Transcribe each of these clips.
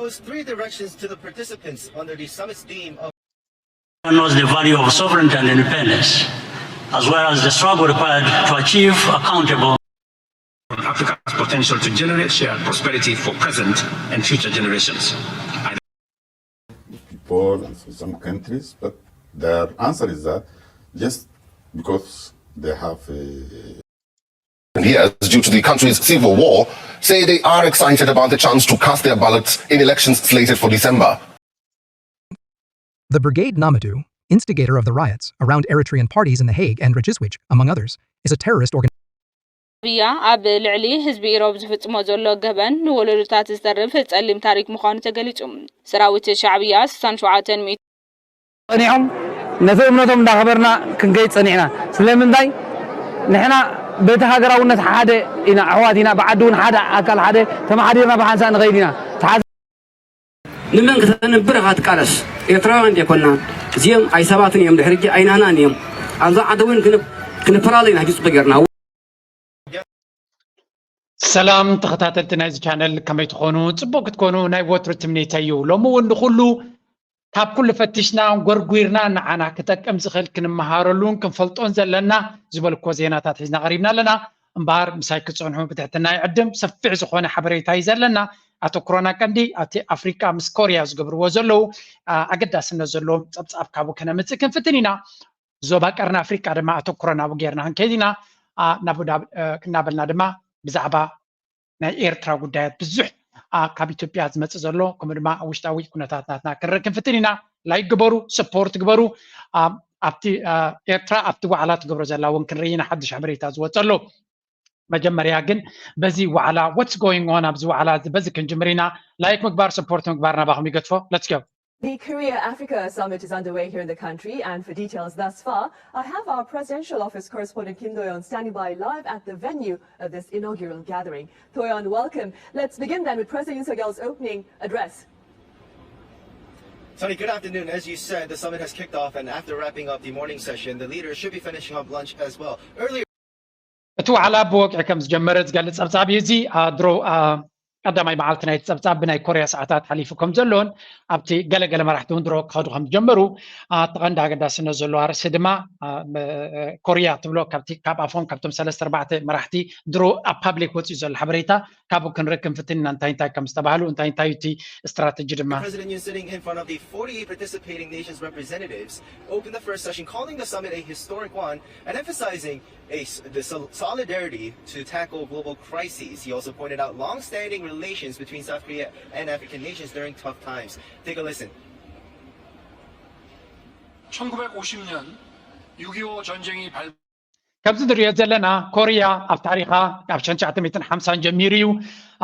Those three directions to the participants under the summit's theme of knows the value of sovereignty and independence, as well as the struggle required to achieve accountable on Africa's potential to generate shared prosperity for present and future generations. People and some countries, but their answer is that just because they have a years due to the country's civil war, say they are excited about the chance to cast their ballots in elections slated for December. The Brigade Namadu, instigator of the riots around Eritrean parties in The Hague and Rajiswich, among others, is a terrorist organization. ሻዕብያ ኣብ ልዕሊ ህዝቢ ኢሮብ ዝፍጽሞ ዘሎ ገበን ንወለዶታት ዝተርፍ ጸሊም ታሪክ ምዃኑ ተገሊጹ። ሰራዊት ሻዕብያ ስሳን ሸውዓተን ሚእቲ ጸኒሖም ነቲ እምነቶም እንዳኸበርና ክንከይድ ጸኒሕና። ስለምንታይ ንሕና በቲ ሃገራውነት ሓደ ኢና፣ ኣሕዋት ኢና፣ ብዓዲ እውን ሓደ ኣካል ሓደ ተመሓዲርና ብሓንሳእ ንኸይድ ኢና። ተሓዝ ንመን ክተንብር ኢኻ ትቃለስ? ኤርትራውያን ዲኮናን? እዚኦም ኣይሰባትን እዮም፣ ድሕሪ ሕጂ ኣይናናን እዮም። ኣብዛ ዓዲ እውን ክን- ክንፈላለ ኢና ሕጂ ጽቡቅ ጌርና። ሰላም ተኸታተልቲ ናይዚ ቻነል፣ ከመይ ትኾኑ? ጽቡቅ ክትኮኑ ናይ ወትሩ ትምኒተይ እዩ። ሎሚ እውን ንኹሉ ካብ ኩሉ ፈቲሽና ጎርጒርና ንዓና ክጠቅም ዝኽእል ክንመሃረሉን ክንፈልጦን ዘለና ዝበልኮ ዜናታት ሒዝና ቀሪብና ኣለና። እምበኣር ምሳይ ክጸንሑ ብትሕትና ይዕድም። ሰፊሕ ዝኾነ ሓበሬታ እዩ ዘለና። ኣተኩሮና ቀንዲ ኣብቲ ኣፍሪቃ ምስ ኮርያ ዝገብርዎ ዘለዉ፣ ኣ፣ ኣገዳስነት ዘለዎም ጸብጻብ ካብኡ ከነምጽእ ክንፍትን ኢና። ዞባ ቀርኒ ኣፍሪቃ ድማ ኣተኩሮ ናብኡ ጌርና ክንከይድ ኢና። ኣ፣ ናብኡ ናብ፣ እ፣ እናበልና ድማ ብዛዕባ ናይ ኤርትራ ጉዳያት ብዙሕ፣ ኣ፣ ካብ ኢትዮጵያ ዝመጽእ ዘሎ ከምኡ ድማ ኣብ ውሽጣዊ ኩነታት ናትና ክንርኢ ክንፍትን ኢና። ላይክ ግበሩ፣ ሰፖርት ግበሩ። ኣ፣ ኣብቲ፣ ኣ፣ ኤርትራ ኣብቲ ዋዕላ ትገብሮ ዘላ እውን ክንርኢ ኢና፣ ሓድሽ ሓበሬታ ዝወጸ ኣሎ። መጀመርያ ግን በዚ ዋዕላ what's going on ኣብዚ ዋዕላ እዚ በዚ ክንጅምር ኢና። ላይክ ምግባር ሰፖርት ምግባር ናባኹም ይገድፎ። Let's go. The Korea Africa Summit is underway here in the country, and for details thus far, I have our presidential office correspondent Kim Do-yeon standing by live at the venue of this inaugural gathering. Doyeon, welcome. Let's begin then with President Yoon Suk Yeol's opening address. Tony, good afternoon. As you said, the summit has kicked off, and after wrapping up the morning session, the leaders should be finishing up lunch as well. Earlier እቲ ዋዕላ ብወግዒ ከም ዝጀመረ ዝገልጽ ጸብጻብ እዩ። እዚ፣ ኣ፣ ድሮ፣ ኣ፣ ቀዳማይ መዓልቲ ናይቲ ጸብጻብ ብናይ ኮርያ ሰዓታት ሓሊፉ ከም ዘሎን ኣብቲ ገለገለ መራሕቲ እውን ድሮ ክኸዱ ከም ዝጀመሩ፣ ኣ፣ እቲ ቀንዲ ኣገዳስነት ዘለዎ ኣርእስቲ ድማ፣ ኣ፣ ም-፣ ኮርያ ትብሎ ካብቲ፣ ካብ ኣፎም ካብቶም ሰለስተ ኣርባዕተ መራሕቲ ድሮ ኣብ ፓብሊክ ወጺኡ ዘሎ ሓበሬታ ካብኡ ክንርኢ ክንፍትን ኢና፣ እንታይ እንታይ ከም ዝተባህሉ፣ እንታይ እንታይ እቲ ስትራተጂ ድማ። President Yoon, sitting in front of the forty-eight participating nations representatives, opened the first session, calling the summit a historic one and emphasizing a s- the sol- solidarity to tackle global crises. He also pointed out long-standing relations between South Korea and African nations during tough times. Take a listen. 천구백오십 년 육이오 전쟁이 발 ከምዚ ንሪኦ ዘለና ኮርያ ኣብ ታሪኻ ካብ ሽሕን ትሽዓተ ሚእትን ሓምሳን ጀሚሩ እዩ፣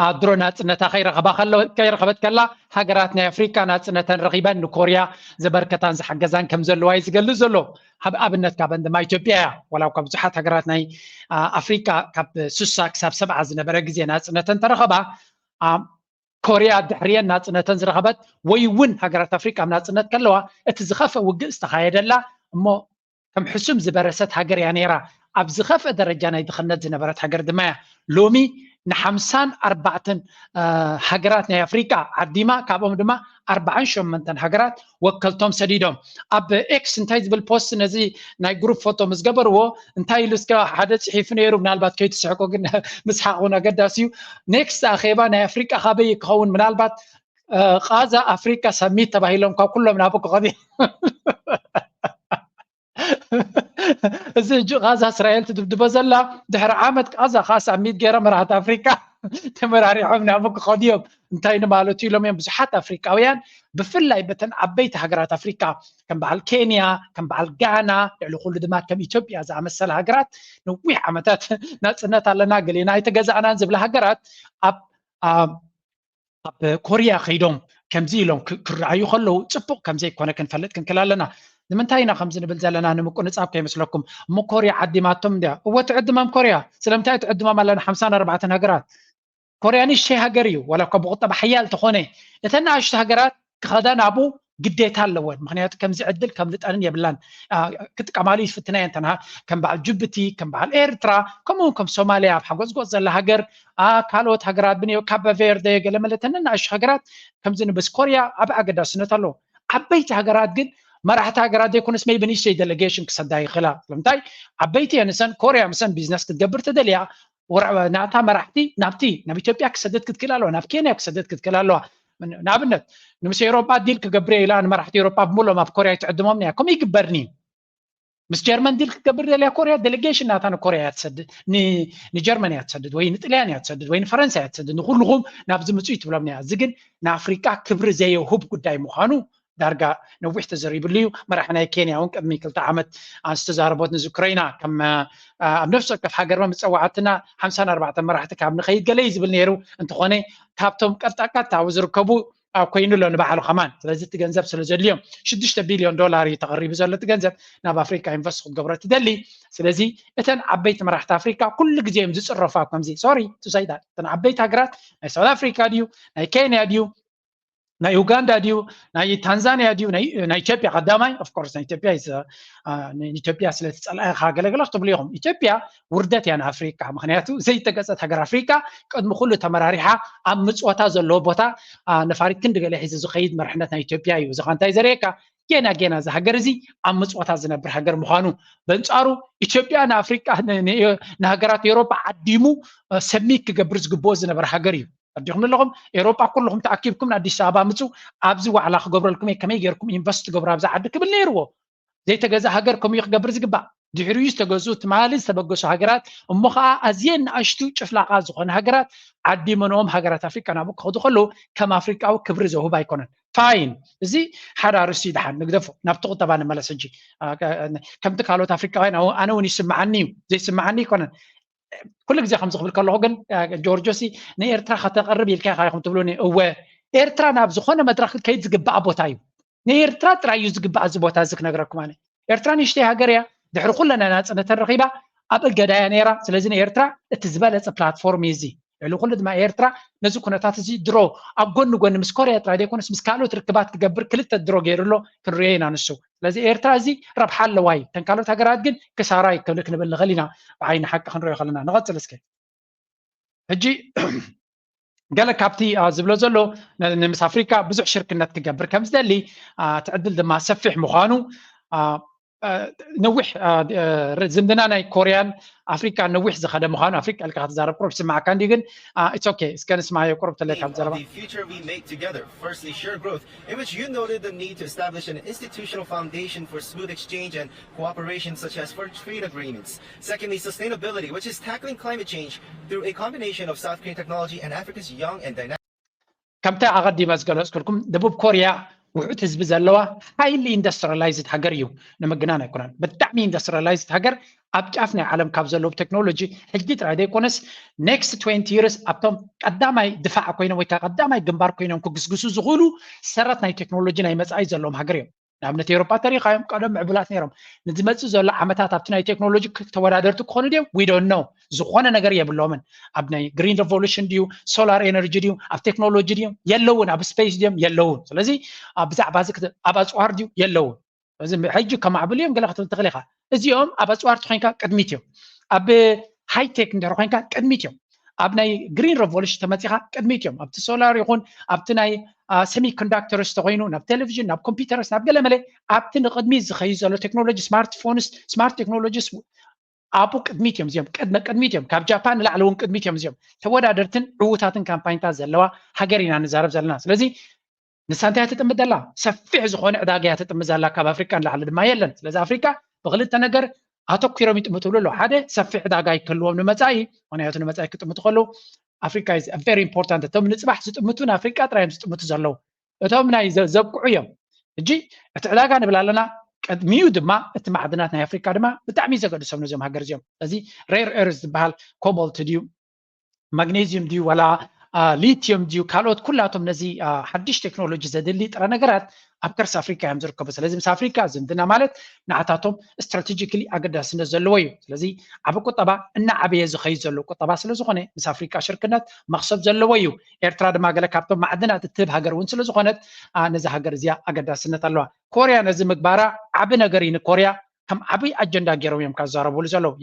ኣ፣ ድሮ ናጽነታ ከይረኸባ ከሎ- ከይረኸበት ከላ ሃገራት ናይ ኣፍሪቃ ናጽነተን ረኺበን ንኮርያ ዘበርከታን ዝሓገዛን ከም ዘለዋ እዩ ዝገልጽ ዘሎ። ኣብ ኣብነት ካብን ድማ ኢትዮጵያ እያ። ዋላ እኳ ብዙሓት ሃገራት ናይ፣ ኣ፣ ኣፍሪቃ ካብ ስሳ ክሳብ ሰብዓ ዝነበረ ግዜ ናጽነተን ተረኸባ፣ ኣ፣ ኮርያ ድሕሪየን ናጽነተን ዝረኸበት ወይ እውን ሃገራት ኣፍሪቃ ኣብ ናጽነት ከለዋ እቲ ዝኸፍአ ውግእ ዝተኻየደላ እሞ ከም ሕሱም ዝበረሰት ሃገር እያ ነይራ። ኣብ ዝኸፍአ ደረጃ ናይ ድኽነት ዝነበረት ሃገር ድማ እያ። ሎሚ ንሓምሳን ኣርባዕተን፣ እ፣ ሃገራት ናይ ኣፍሪቃ ዓዲማ፣ ካብኦም ድማ ኣርባዓን ሸሞንተን ሃገራት ወከልቶም ሰዲዶም። ኣብ ኤክስ እንታይ ዝብል ፖስት ነዚ ናይ ግሩፕ ፎቶ ምስ ገበርዎ እንታይ ኢሉ እስከ ሓደ ጽሒፉ ነይሩ፣ ምናልባት ከይትስሕቁ ግን ምስሓቕ እውን ኣገዳሲ እዩ። ኔክስት ኣኼባ ናይ ኣፍሪቃ ካበይ ክኸውን? ምናልባት፣ እ፣ ቃዛ ኣፍሪቃ ሰሚት ተባሂሎም ካብ ኩሎም ናብኡ ክኸዱ። እዚ ሕጂ ቃዛ እስራኤል ትድብድቦ ዘላ፣ ድሕሪ ዓመት ቃዛ ከኣ ሳሚት ገይሮም መራሕቲ ኣፍሪቃ ተመራሪሖም ናብኡ ክኸዱ እዮም። እንታይ ንማለቱ ኢሎም እዮም ብዙሓት ኣፍሪቃውያን፣ ብፍላይ በተን ዓበይቲ ሃገራት ኣፍሪቃ ከም በዓል ኬንያ፣ ከም በዓል ጋና፣ ልዕሊ ኩሉ ድማ ከም ኢትዮጵያ ዝኣመሰላ ሃገራት ነዊሕ ዓመታት ናጽነት ኣለና፣ ገሌና ኣይተገዛእናን ዝብላ ሃገራት ኣብ፣ ኣብ ኣብ ኮርያ ከይዶም ከምዚ ኢሎም ክ- ክረኣዩ ከለዉ ጽቡቕ ከም ዘይኮነ ክንፈልጥ ክንክል ኣለና። ንምንታይ ኢና ከምዚ ንብል ዘለና ንምቁንጻብ ከይመስለኩም? እሞ ኮርያ ዓዲማቶም እንድያ። እወ ትዕድሞም ኮርያ። ስለምንታይ ትዕድሞም ኣለና ሓምሳን ኣርባዕተን ሃገራት? ኮርያ ንእሽተይ ሃገር እዩ። ዋላ እኳ ብቁጠባ ሓያል ተኾነ፣ እተን ንኣሽቱ ሃገራት ክኸዳ ናብኡ ግዴታ ኣለወን። ምክንያቱ ከምዚ ዕድል ከምልጠንን የብላን። ክጥቀማሉ ይፍትና እየን። ተና ከም በዓል ጅቡቲ፣ ከም በዓል ኤርትራ፣ ከምኡውን ከም ሶማልያ ኣብ ሓጎዝጎዝ ዘላ ሃገር፣ ካልኦት ሃገራት ብንዮ ካበ ቬርደ፣ ገለመለተን ንኣሽቱ ሃገራት ከምዚ ንብስ ኮርያ ዓቢ ኣገዳስነት ኣለዎ። ዓበይቲ ሃገራት ግን መራሕቲ ሃገራት ዘይኮነስ maybe ንእሽተይ ዴሌጌሽን ክሰዳ ይኽእላ። ስለምንታይ ዓበይቲ እየን። ንሰን ኮርያ ምሰን ቢዝነስ ክትገብር ተደልያ ናታ መራሕቲ ናብቲ ናብ ኢትዮጵያ ክሰደድ ክትክእል ኣለዋ፣ ናብ ኬንያ ክሰደድ ክትክእል ኣለዋ። ንኣብነት ንምስ ኤውሮጳ ዲል ክገብር እየ ኢላ ንመራሕቲ ኤውሮጳ ብምሎም ኣብ ኮርያ ይትዕድሞም እያ። ከምኡ ይግበርኒ። ምስ ጀርመን ዲል ክትገብር ደልያ ኮርያ ዴሌጌሽን ናታ ንኮርያ እያ ትሰድድ፣ ንጀርመን እያ ትሰድድ ወይ ንጥልያን እያ ትሰድድ ወይ ንፈረንሳ እያ ትሰድድ። ንኩልኹም ናብዚ ምፁ ትብሎም እያ። እዚ ግን ንኣፍሪቃ ክብሪ ዘየውህብ ጉዳይ ምዃኑ ዳርጋ ነዊሕ ተዘሪብሉ እዩ። መራሒ ናይ ኬንያ እውን ቅድሚ ክልተ ዓመት ዝተዛረቦት ንዝክረይና ከም ኣብ ነፍሲ ወከፍ ሃገር መምፀዋዕትና ሓምሳን ኣርባዕተን መራሕቲ ካብ ንኸይድ ገለ እዩ ዝብል ነይሩ። እንተኾነ ካብቶም ቀጣቀጥ ኣብኡ ዝርከቡ ኮይኑ ኣሎ ንባዕሉ ከማን። ስለዚ እቲ ገንዘብ ስለ ዘድልዮም ሽዱሽተ ቢልዮን ዶላር እዩ ተቐሪቡ ዘሎ እቲ ገንዘብ ናብ ኣፍሪካ ኢንቨስት ክትገብሮ ትደሊ። ስለዚ እተን ዓበይቲ መራሕቲ ኣፍሪካ ኩሉ ግዜ እዮም ዝፅረፋ ከምዚ sorry to say that እተን ዓበይቲ ሃገራት ናይ ሳውት ኣፍሪካ ድዩ ናይ ኬንያ ድዩ ናይ ኡጋንዳ ድዩ ናይ ታንዛንያ ድዩ ናይ ኢትዮጵያ ቀዳማይ of course ናይ ኢትዮጵያ ኢትዮጵያ ስለ ትፀላኢ ካገለግለ ክትብሉ ኢኹም። ኢትዮጵያ ውርደት እያ ንኣፍሪካ። ምክንያቱ ዘይተገፀት ሃገር ኣፍሪካ ቅድሚ ኩሉ ተመራሪሓ ኣብ ምፅወታ ዘለዎ ቦታ ነፋሪት ክንዲ ገለ ሒዙ ዝኸይድ መርሕነት ናይ ኢትዮጵያ እዩ። እዚ እንታይ ዘርእየካ ጌና ጌና እዚ ሃገር እዚ ኣብ ምፅወታ ዝነብር ሃገር ምዃኑ። በንፃሩ ኢትዮጵያ ንኣፍሪካ ንሃገራት ኤውሮጳ ዓዲሙ ሰሚት ክገብር ዝግብኦ ዝነበረ ሃገር እዩ። ኣዲኹም ኣለኹም ኤውሮጳ ኩልኹም ተኣኪብኩም ንኣዲስ ኣበባ ምፁ ኣብዚ ዋዕላ ክገብረልኩም እየ ከመይ ገይርኩም ኢንቨስት ትገብሩ ኣብዚ ዓዲ ክብል ነይርዎ። ዘይተገዛ ሃገር ከምኡ ክገብር ዝግባእ ድሕሪኡ ዝተገዙ ትማሊ ዝተበገሱ ሃገራት እሞ ከዓ ኣዝየን ንኣሽቱ ጭፍላቃ ዝኾነ ሃገራት ዓዲ መኖኦም ሃገራት ኣፍሪቃ ናብኡ ክኸዱ ከለዉ ከም ኣፍሪቃዊ ክብሪ ዘውህብ ኣይኮነን። ፋይን እዚ ሓደ ኣርእስቲ ይድሓን ንግደፎ ናብቲ ቁጠባ ንመለስ ሕጂ ከምቲ ካልኦት ኣፍሪቃውያን ኣነ እውን ይስምዓኒ እዩ ዘይስምዓኒ ኣይኮነን። ኩሉ ግዜ ከም ዝኽብል ከለኹ ግን ጆርጆ ሲ ንኤርትራ ከተቕርብ ኢልካ ኢኻ ኢኹም ትብሉኒ። እወ ኤርትራ ናብ ዝኾነ መድረኽ ከይድ ዝግባኣ ቦታ እዩ። ንኤርትራ ጥራይ እዩ ዝግባኣ እዚ ቦታ እዚ ክነግረኩም ኣነ። ኤርትራ ንእሽተይ ሃገር እያ። ድሕሪ ኩለና ናጽነተን ረኺባ ኣብ እገዳ እያ ነይራ። ስለዚ ንኤርትራ እቲ ዝበለጸ ፕላትፎርም እዩ እዚ። ልዕሊ ኩሉ ድማ ኤርትራ ነዚ ኩነታት እዚ ድሮ ኣብ ጎኒ ጎኒ ምስ ኮርያ ጥራይ ዘይኮነስ ምስ ካልኦት ርክባት ክገብር ክልተ ድሮ ገይሩ ኣሎ ክንሪኦ ኢና ንሱ። ስለዚ ኤርትራ እዚ ረብሓ ኣለዋ እዩ። ተን ካልኦት ሃገራት ግን ክሳራ እዩ ክንብል ንኽእል ኢና ብዓይኒ ሓቂ ክንሪኦ ከለና። ንቐጽል እስከ። ሕጂ ገለ ካብቲ ዝብሎ ዘሎ ምስ ኣፍሪካ ብዙሕ ሽርክነት ክገብር ከም ዝደሊ እቲ ዕድል ድማ ሰፊሕ ምዃኑ ነዊሕ ዝምድና ናይ ኮርያን ኣፍሪካ ነዊሕ ዝኸደ ምዃኑ ኣፍሪካ ኢልካ ክትዛረብ ቁሩብ ስማዕካ እንዲ ግን it's okay እስከ ንስማዮ ቁሩብ ተለይ ካብ ዘረባ in which you noted the need to establish an institutional foundation for smooth exchange and cooperation such as for trade agreements. Secondly, sustainability, which is tackling climate change through a combination of South Korean technology and Africa's young and dynamic. ከምቲ ኣቐዲመ ዝገለፅኩልኩም ደቡብ ኮርያ ውሑድ ህዝቢ ዘለዋ highly industrialized ሃገር እዩ ንምግናን ኣይኮነን ብጣዕሚ industrialized ሃገር ኣብ ጫፍ ናይ ዓለም ካብ ዘለዉ ቴክኖሎጂ ሕጂ ጥራይ ዘይኮነስ next twenty years ኣብቶም ቀዳማይ ድፋዕ ኮይኖም ወይ ከዓ ቀዳማይ ግንባር ኮይኖም ክግስግሱ ዝኽእሉ ሰረት ናይ ቴክኖሎጂ ናይ መፃኢ ዘለዎም ሃገር እዮም ንኣብነት ኤውሮፓ ተሪኻዮም ቀደም ምዕቡላት ነይሮም ንዝመፅእ ዘሎ ዓመታት ኣብቲ ናይ ቴክኖሎጂ ተወዳደርቲ ክኾኑ ድዮም we don't know ዝኾነ ነገር የብሎምን ኣብ ናይ green revolution ድዩ solar energy ድዩ ኣብ ቴክኖሎጂ ድዮም የለውን ኣብ space ድዮም የለውን ስለዚ ብዛዕባ እዚ ኣብ ኣፅዋር ድዩ የለውን እዚ ሕጂ ከማዕብል እዮም ገለ ክትብል ትኽእል ኢኻ እዚኦም ኣብ ኣፅዋር ተኮይንካ ቅድሚት እዮም ኣብ high tech እንድሕር ኮይንካ ቅድሚት እዮም ኣብ ናይ green revolution ተመፂኻ ቅድሚት እዮም ኣብቲ solar ይኹን ኣብቲ ናይ semiconductors ተኮይኑ ናብ ቴሌቪዥን ናብ computers ናብ ገለ መለ ኣብቲ ንቅድሚት ዝኸይድ ዘሎ ቴክኖሎጂ smart phones smart technologies ኣብኡ ቅድሚት እዮም እዚኦም ቅድመ ቅድሚት እዮም ካብ ጃፓን ንላዕሊ እውን ቅድሚት እዮም እዚኦም ተወዳደርትን ዕዉታትን ካምፓኒታት ዘለዋ ሃገር ኢና ንዛረብ ዘለና ስለዚ ንሳ እንታይ ትጥምት ዘላ ሰፊሕ ዝኾነ ዕዳጋ እያ ትጥምት ዘላ ካብ ኣፍሪቃ ንላዕሊ ድማ የለን ስለዚ ኣፍሪቃ ብክልተ ነገር ኣተኪሮም ይጥምትሉ ኣለዉ ሓደ ሰፊሕ ዕዳጋ ይክህልዎም ንመፃኢ ምክንያቱ ንመፃኢ ክጥምቱ ከለዉ ኣፍሪካ is very important እቶም ንፅባሕ ዝጥምቱ ንኣፍሪቃ ጥራይ እዮም ዝጥምቱ ዘለዉ እቶም ናይ ዘብቅዑ እዮም ሕጂ እቲ ዕዳጋ ንብል ኣለና ቅድሚኡ ድማ እቲ ማዕድናት ናይ ኣፍሪካ ድማ ብጣዕሚ ዘገድሶም ነዚኦም ሃገር እዚኦም ስለዚ rare earth ዝበሃል cobalt ድዩ magnesium ድዩ ዋላ ሊቲዮም ድዩ ካልኦት ኩላቶም ነዚ ሓድሽ ቴክኖሎጂ ዘድሊ ጥረ ነገራት ኣብ ከርሲ ኣፍሪካ እዮም ዝርከቡ። ስለዚ ምስ ኣፍሪካ ዝምድና ማለት ንዓታቶም ስትራቴጂካሊ ኣገዳስነት ዘለዎ እዩ። ስለዚ ዓብ ቁጠባ እናዓበየ ዝኸይድ ዘሎ ቁጠባ ስለዝኾነ ምስ ኣፍሪካ ሽርክነት መኽሰብ ዘለዎ እዩ። ኤርትራ ድማ ገለ ካብቶም ማዕድናት እትህብ ሃገር እውን ስለዝኾነት ነዚ ሃገር እዚኣ ኣገዳስነት ኣለዋ። ኮርያ ነዚ ምግባራ ዓብ ነገር እዩ ንኮርያ ከም ዓብይ ኣጀንዳ ገይሮም እዮም ካብ ዝዛረብሉ ዘለዉ።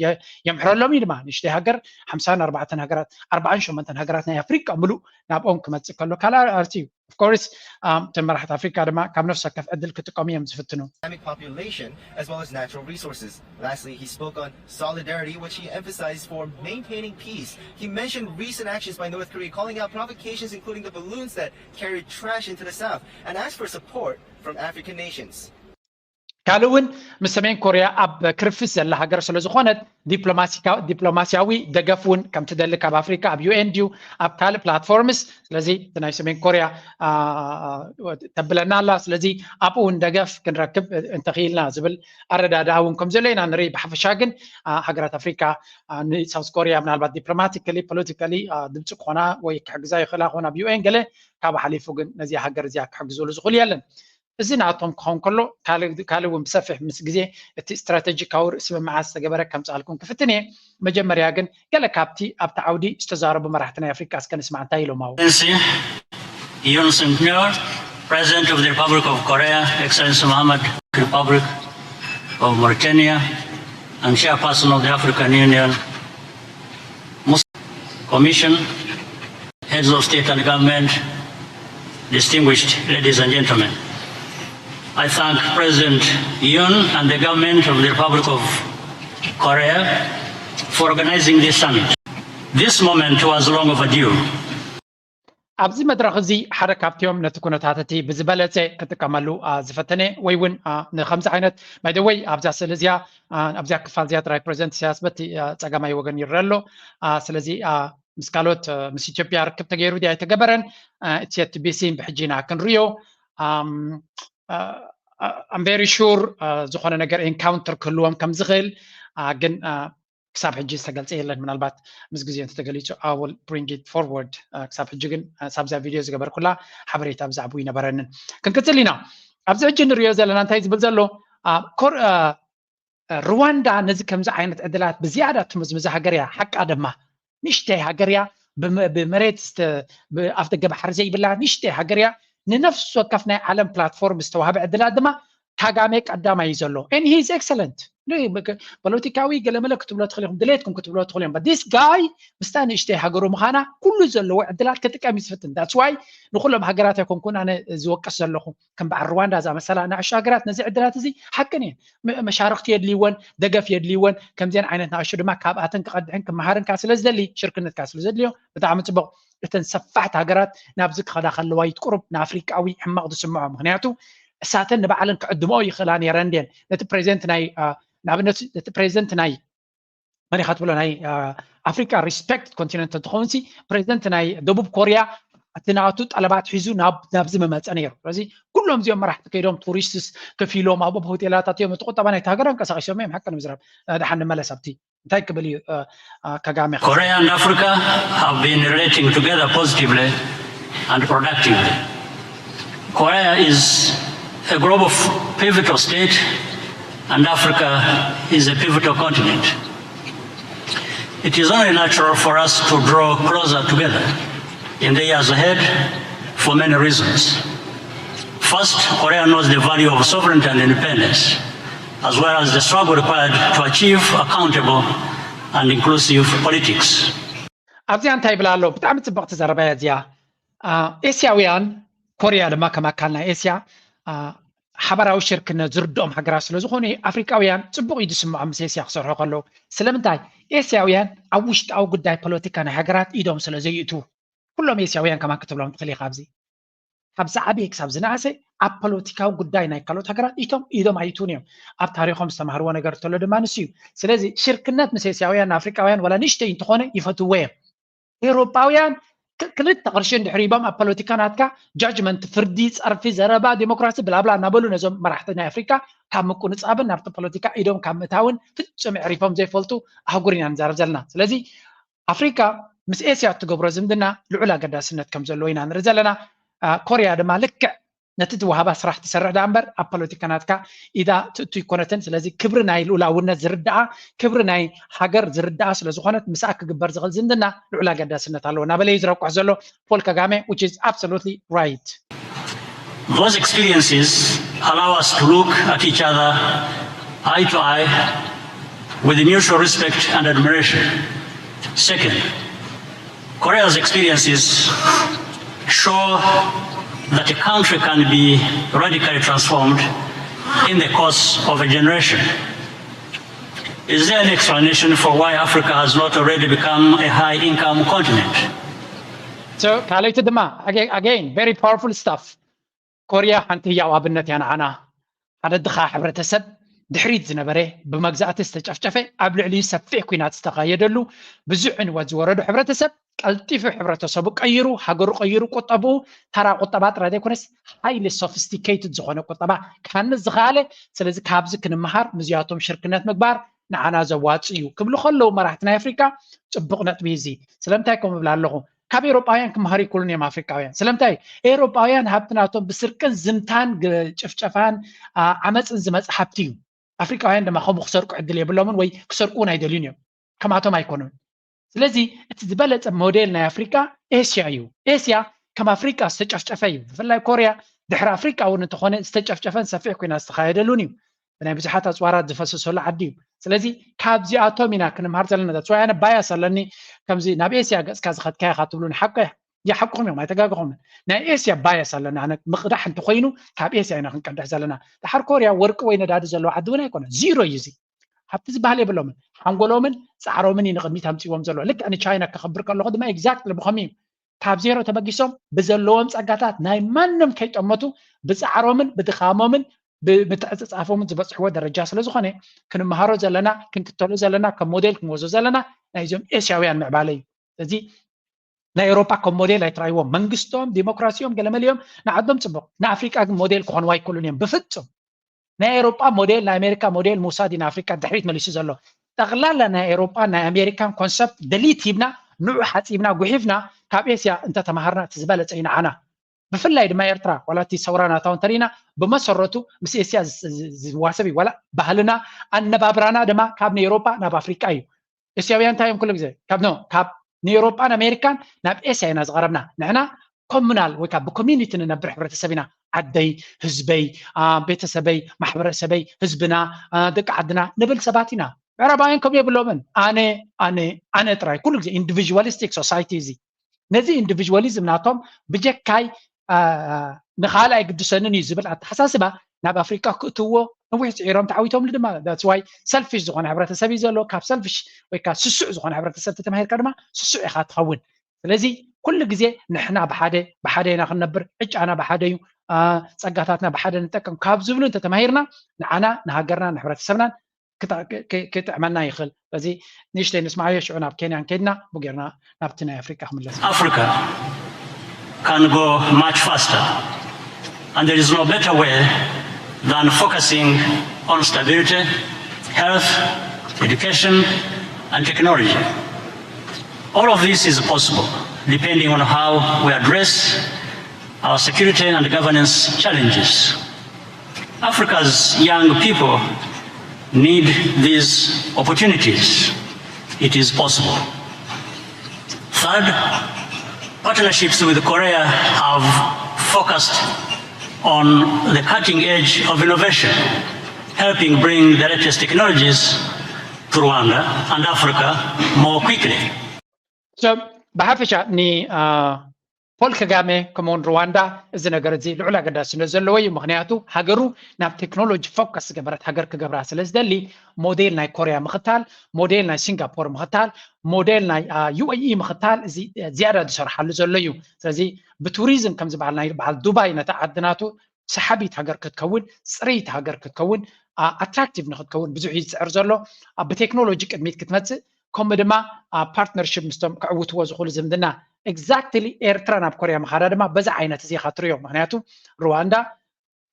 የምሕረሎም እዩ ድማ ንእሽተይ ሃገር ሓምሳን ኣርባዕተን ሃገራት ኣርባዓን ሸሞንተን ሃገራት ናይ ኣፍሪቃ ምሉእ ናብኦም ክመፅእ ከሎ ካልእ ኣርቲ እዩ። Of course እቶም መራሕቲ ኣፍሪቃ ድማ ካብ ነፍሲ ወከፍ ዕድል ክጥቀሙ እዮም ዝፍትኑ። Islamic population as well as natural resources. Lastly, he spoke on solidarity, which he emphasized for maintaining peace. He mentioned recent actions by North Korea, calling out provocations including the balloons that carried trash into the south, and asked for support from African nations. ካልእ እውን ምስ ሰሜን ኮርያ ኣብ ክርፍስ ዘላ ሃገር ስለ ዝኾነት ዲፕሎማሲያዊ ደገፍ እውን ከም ትደሊ ካብ ኣፍሪካ ኣብ ዩኤን ድዩ ኣብ ካልእ ፕላትፎርምስ። ስለዚ እቲ ናይ ሰሜን ኮርያ ተብለና ኣላ። ስለዚ ኣብኡ እውን ደገፍ ክንረክብ እንተኽኢልና ዝብል ኣረዳድኣ እውን ከም ዘሎ ኢና ንርኢ። ብሓፈሻ ግን ሃገራት ኣፍሪካ ንሳውት ኮርያ ምናልባት ዲፕሎማቲካሊ ፖለቲካሊ ድምፂ ክኾና ወይ ክሕግዛ ይኽእላ ክኾና ኣብ ዩኤን ገለ ካብ ሓሊፉ ግን ነዚኣ ሃገር እዚኣ ክሕግዝሉ ዝኽእሉ የለን። እዚ ናቶም ክኸውን ከሎ ካልእ እውን ብሰፊሕ ምስ ግዜ እቲ ስትራተጂካዊ ርእሲ ምምዓዝ ዝተገበረ ከምፅኣልኩም ክፍትን እየ። መጀመርያ ግን ገለ ካብቲ ኣብቲ ዓውዲ ዝተዛረቡ መራሕቲ ናይ ኣፍሪካ እስከ ንስማዕ እንታይ ኢሎም ኣው Excellency Yoon Suk Yeol, President of the Republic of Korea, Excellency Mohammed, Republic of Mauritania, and Chairperson of the African Union Muslim Commission, Heads of State and Government, distinguished ladies and gentlemen. I thank President Yoon and the government of the Republic of Korea for organizing this summit. This moment was long overdue. ኣብዚ መድረኽ እዚ ሓደ ካብቲኦም ነቲ ኩነታት እቲ ብዝበለፀ ክጥቀመሉ ዝፈተነ ወይ እውን ንከምዚ ዓይነት by the way ኣብዛ ስእሊ እዚኣ ኣብዚኣ ክፋል እዚኣ ጥራይ ፕሬዚደንት ኢሳያስ በቲ ፀጋማይ ወገን ይረአ ኣሎ። ስለዚ ምስ ካልኦት ምስ ኢትዮጵያ ርክብ ተገይሩ ድያ ኣይተገበረን እቲ ቲ ቢ ሲ ብሕጂ ኢና ክንሪኦ። I'm very sure ዝኾነ ነገር encounter ክህልዎም ከም ዝኽእል ግን ክሳብ ሕጂ ዝተገልፀ የለን። ምናልባት ምስ ግዜ እንተተገሊፁ I will bring it forward። ክሳብ ሕጂ ግን ሳብዛ ቪድዮ ዝገበርኩላ ሓበሬታ ብዛዕባኡ ይነበረንን። ክንቅፅል ኢና። ኣብዚ ሕጂ ንሪኦ ዘለና እንታይ ዝብል ዘሎ ሩዋንዳ ነዚ ከምዚ ዓይነት ዕድላት ብዝያዳ ትምዝምዛ ሃገር እያ። ሓቃ ድማ ንእሽተይ ሃገር እያ። ብመሬት ኣፍ ደገ ባሕሪ ዘይብላ ንእሽተይ ሃገር እያ። ንነፍሲ ወከፍ ናይ ዓለም ፕላትፎርም ዝተዋህበ ዕድላት ድማ ካጋሜ ቀዳማይ እዩ ዘሎ and he is excellent። ፖለቲካዊ ገለመለ ክትብሎ ትኽእል ኢኹም፣ ድሌትኩም ክትብሎ ትኽእል እዮም። This guy ምስታ ንእሽተይ ሃገሩ ምዃና ኩሉ ዘለዎ ዕድላት ክጥቀም እዩ ዝፍትን። That's why ንኩሎም ሃገራት ኣይኮንኩን ኣነ ዝወቅስ ዘለኹ። ከም በዓል ሩዋንዳ ዝኣመሰላ ንኣሽቱ ሃገራት ነዚ ዕድላት እዚ ሓቅን እየን መሻርክቲ የድልይወን፣ ደገፍ የድልይወን። ከምዚአን ዓይነት ንኣሽቱ ድማ ካብኣተን ክቐድሕን ክመሃርን ከዓ ስለ ዝደሊ ሽርክነት ከዓ ስለ ዘድልዮ ብጣዕሚ ፅቡቕ። እተን ሰፋሕቲ ሃገራት ናብዚ ክኸዳ ከለዋ እዩ ቁሩብ ንኣፍሪቃዊ ሕማቕ ዝስምዖ። ምክንያቱ እሳተን ንባዕለን ክዕድምኦ ይኽእላ ነይረን ድየን? ነቲ ፕሬዚደንት ናይ ንኣብነት ነቲ ፕሬዚደንት ናይ መሪኻ ትብሎ ናይ ኣፍሪቃ ሪስፔክት ኮንቲነንት እንትኸውን ሲ ፕሬዚደንት ናይ ደቡብ ኮርያ እቲ ናቱ ጠለባት ሒዙ ናብዚ መመፀ ነይሩ። ስለዚ ኩሎም እዚኦም መራሕቲ ከይዶም ቱሪስትስ ከፊሎም ኣብ ሆቴላት ኣትዮም እቲ ቁጠባ ናይቲ ሃገር ኣንቀሳቂሶም እዮም። ሓቂ ንምዝራብ ደሓን ንመለስ ኣብቲ እንታይ ክብል እዩ ካጋሜ Korea and Africa have been relating together positively and productively. Korea is a global pivotal state and Africa is a pivotal continent. It is only natural for us to draw closer together in the years ahead for many reasons. First, Korea knows the value of sovereignty and independence, as well as the struggle required to achieve accountable and inclusive politics. ኣብዚኣ እንታይ ይብል ኣሎ? ብጣዕሚ ፅብቕቲ ዘረባ እያ እዚኣ። ኤስያውያን ኮርያ ድማ ከም ኣካል ናይ ኤስያ ሓበራዊ ሽርክነት ዝርድኦም ሃገራት ስለ ዝኾኑ ኣፍሪቃውያን ፅቡቕ እዩ ዝስምዖም ምስ ኤስያ ክሰርሑ ከለዉ። ስለምንታይ? ኤስያውያን ኣብ ውሽጣዊ ጉዳይ ፖለቲካ ናይ ሃገራት ኢዶም ስለ ዘይእትዉ። ኩሎም ኤስያውያን ከማን ክትብሎም ትኽእል ኢኻ ኣብዚ ካብ ዝዓበየ ክሳብ ዝነኣሰ ኣብ ፖለቲካዊ ጉዳይ ናይ ካልኦት ሃገራት ኢቶም ኢዶም ኣይእትዉን እዮም። ኣብ ታሪኾም ዝተማህርዎ ነገር እንተሎ ድማ ንሱ እዩ። ስለዚ ሽርክነት ምስ ኤስያውያን ንኣፍሪቃውያን ዋላ ንእሽተይ እንተኾነ ይፈትውዎ እዮም። ኤውሮጳውያን ክልተ ቅርሺ እንድሕር ሂቦም ኣብ ፖለቲካ ናትካ ጃጅመንት ፍርዲ፣ ፀርፊ፣ ዘረባ፣ ዴሞክራሲ ብላብላ እናበሉ ነዞም መራሕቲ ናይ ኣፍሪካ ካብ ምቁንፃብን ናብቲ ፖለቲካ ኢዶም ካብ ምእታውን ፍፁም ኣዕሪፎም ዘይፈልጡ ኣህጉር ኢና ንዛረብ ዘለና። ስለዚ ኣፍሪካ ምስ ኤስያ እትገብሮ ዝምድና ልዑል ኣገዳስነት ከም ዘለዎ ኢና ንርኢ ዘለና። ኮርያ ድማ ልክዕ ነቲ ዝወሃባ ስራሕ ትሰርሕ ደኣ እምበር ኣብ ፖለቲካ ናትካ ኢዳ ትእቱ ኣይኮነትን። ስለዚ ክብሪ ናይ ልኡላውነት ዝርድኣ፣ ክብሪ ናይ ሃገር ዝርድኣ ስለ ዝኾነት ምስኣ ክግበር ዝኽእል ዝምድና ልዑል ኣገዳስነት ኣለዎ እናበለ እዩ ዝረቋሕ ዘሎ ፖል ካጋሜ፣ which is absolutely right። Those experiences allow us to look at each other eye to eye with mutual respect and admiration. Second, Korea's experiences show that a country can be radically transformed in the course of a generation. Is there an explanation for why Africa has not already become a high-income continent? ካልኣይቲ ድማ again very powerful stuff። ኮርያ ሓንቲ ህያው ኣብነት እያ ንዓና። ሓደ ድኻ ሕብረተሰብ ድሕሪት ዝነበረ ብመግዛእቲ ዝተጨፍጨፈ ኣብ ልዕሊኡ ሰፊሕ ኲናት ዝተኻየደሉ ብዙሕ ዕንወት ዝወረዶ ሕብረተሰብ ቀልጢፉ ሕብረተሰቡ ቀይሩ ሃገሩ ቀይሩ ቁጠብኡ ተራ ቁጠባ ጥራይ ዘይኮነስ highly sophisticated ዝኾነ ቁጠባ ክሃንፅ ዝኸኣለ። ስለዚ ካብዚ ክንመሃር ምስዚኣቶም ሽርክነት ምግባር ንዓና ዘዋፅ እዩ ክብሉ ከለዉ መራሕቲ ናይ ኣፍሪካ ፅቡቕ ነጥቢ እዚ። ስለምንታይ ከምኡ እብል ኣለኹ? ካብ ኤውሮጳውያን ክመሃሩ ይክእሉን እዮም ኣፍሪቃውያን። ስለምንታይ? ኤውሮጳውያን ሃብቲ ናቶም ብስርቅን ዝምታን ጭፍጨፋን ዓመፅን ዝመፀ ሃብቲ እዩ። ኣፍሪቃውያን ድማ ከምኡ ክሰርቁ ዕድል የብሎምን ወይ ክሰርቁ እውን ኣይደልዩን እዮም። ከማቶም ኣይኮኑን። ስለዚ እቲ ዝበለፀ ሞዴል ናይ ኣፍሪቃ ኤስያ እዩ። ኤስያ ከም ኣፍሪቃ ዝተጨፍጨፈ እዩ። ብፍላይ ኮርያ ድሕሪ ኣፍሪቃ እውን እንተኾነ ዝተጨፍጨፈን ሰፊሕ ኩናት ዝተኻየደሉን እዩ። ብናይ ብዙሓት ኣፅዋራት ዝፈሰሰሉ ዓዲ እዩ። ስለዚ ካብዚኣቶም ኢና ክንምሃር ዘለና። That's why ኣነ bias ኣለኒ። ከምዚ ናብ ኤስያ ገፅካ ዝኸድካ ኢኻ ትብሉኒ፣ ሓቂ እያ፣ ሓቅኹም እዮም፣ ኣይተጋገኹምን። ናይ ኤስያ bias ኣለኒ። ኣነ ምቕዳሕ እንተኾይኑ ካብ ኤስያ ኢና ክንቀድሕ ዘለና። ድሓር ኮርያ ወርቂ ወይ ነዳዲ ዘለዎ ዓዲ እውን ኣይኮነን። ዚሮ እዩ እዚ። ሃብቲ ዝበሃል የብሎምን። ሓንጎሎምን ፃዕሮምን እዩ ንቕድሚት ኣምፅዎም ዘሎ። ልክዕ ንቻይና ከኽብር ከለኹ ድማ exactly ብኸምኡ እዩ። ካብ ዜሮ ተበጊሶም ብዘለዎም ፀጋታት ናይ ማንም ከይጠመቱ ብፃዕሮምን ብድኻሞምን ብምትዕፅፃፎምን ዝበፅሕዎ ደረጃ ስለ ዝኾነ ክንመሃሮ ዘለና ክንክተሎ ዘለና ከም ሞዴል ክንወስዶ ዘለና ናይዞም ኤስያውያን ምዕባለ እዩ። ስለዚ ናይ ኤውሮጳ ከም ሞዴል ኣይትራይዎም። መንግስቶም ዲሞክራሲኦም ገለመሊኦም ንዓዶም ፅቡቕ፣ ንኣፍሪቃ ግን ሞዴል ክኾንዋ ኣይክእሉን እዮም ብፍፁም። ናይ ኤውሮጳ ሞዴል ናይ ኣሜሪካ ሞዴል ምውሳድ እዩ ንኣፍሪቃ ድሕሪት መሊሱ ዘሎ። ጠቕላላ ናይ ኤውሮጳ ናይ ኣሜሪካን ኮንሰፕት ደሊት ሂብና ንዑ ሓፂብና ጉሒፍና ካብ ኤስያ እንተተማሃርና እቲ ዝበለፀ እዩ ንዓና። ብፍላይ ድማ ኤርትራ ዋላ እቲ ሰውራ ናታ እውን ተሪእና ብመሰረቱ ምስ ኤስያ ዝዋሰብ እዩ። ዋላ ባህልና ኣነባብራና ድማ ካብ ንኤውሮጳ ናብ ኣፍሪቃ እዩ። ኤስያውያን እንታይ እዮም ኩሉ ግዜ ካብ ኖ ካብ ንኤውሮጳን ኣሜሪካን ናብ ኤስያ ኢና ዝቐረብና። ንሕና ኮሙናል ወይ ከዓ ብኮሚኒቲ ንነብር ሕብረተሰብ ኢና። ዓደይ፣ ህዝበይ፣ ቤተሰበይ፣ ማሕበረሰበይ፣ ህዝብና፣ ደቂ ዓድና ንብል ሰባት ኢና። ምዕራባውያን ከምኡ የብሎምን። ኣነ ኣነ ኣነ ጥራይ ኩሉ ግዜ ኢንዲቪዥዋሊስቲክ ሶሳይቲ እዚ ነዚ ኢንዲቪዥዋሊዝም ናቶም ብጀካይ ንኻልእ ኣይግድሰንን እዩ ዝብል ኣተሓሳስባ ናብ ኣፍሪቃ ክእትውዎ ነዊሕ ፅዒሮም ተዓዊቶምሉ ድማ። That's why ሰልፊሽ ዝኾነ ሕብረተሰብ እዩ ዘሎ። ካብ ሰልፊሽ ወይ ከዓ ስሱዕ ዝኾነ ሕብረተሰብ ተተማሂርካ ድማ ስሱዕ ኢኻ ትኸውን። ስለዚ ኩሉ ግዜ ንሕና ብሓደ ብሓደ ኢና ክንነብር፣ ዕጫና ብሓደ እዩ፣ ፀጋታትና ብሓደ ንጠቀም ካብ ዝብሉ እንተተማሂርና ንዓና ንሃገርና ንሕብረተሰብናን ክጥዕመና ይኽእል። በዚ ንእሽተይ ንስማዓዮ፣ ሽዑ ናብ ኬንያ እንከድና ብጌርና ናብቲ ናይ ኣፍሪቃ ክምለስ። Africa can go much faster and there is no better way than focusing on stability, health, education and technology. All of this is possible depending on how we address our security and governance challenges. Africa's young people need these opportunities. It is possible. Third, partnerships with Korea have focused on the cutting edge of innovation, helping bring the latest technologies to Rwanda and Africa more quickly. So, ብሓፈሻ ን ፖል ከጋሜ ከምኡውን ሩዋንዳ እዚ ነገር እዚ ልዑል ኣገዳስነት ዘለዎ እዩ። ምክንያቱ ሃገሩ ናብ ቴክኖሎጂ ፎከስ ዝገበረት ሃገር ክገብራ ስለ ዝደሊ ሞዴል ናይ ኮርያ ምኽታል፣ ሞዴል ናይ ሲንጋፖር ምኽታል፣ ሞዴል ናይ ዩኤኢ ምኽታል እዚ ዝያዳ ዝሰርሓሉ ዘሎ እዩ። ስለዚ ብቱሪዝም ከም ዝበሃል ናይ በዓል ዱባይ ነታ ዓዲ ናቱ ሰሓቢት ሃገር ክትከውን፣ ፅርይቲ ሃገር ክትከውን፣ ኣትራክቲቭ ንክትከውን ብዙሕ እዩ ዝፅዕር ዘሎ። ብቴክኖሎጂ ቅድሚት ክትመፅእ ከምኡ ድማ ኣብ ፓርትነርሽፕ ምስቶም ክዕውትዎ ዝኽእሉ ዝምድና ኤግዛክትሊ ኤርትራ ናብ ኮርያ ምኻዳ ድማ በዛ ዓይነት እዚ ኢኻ ትሪኦ። ምክንያቱ ሩዋንዳ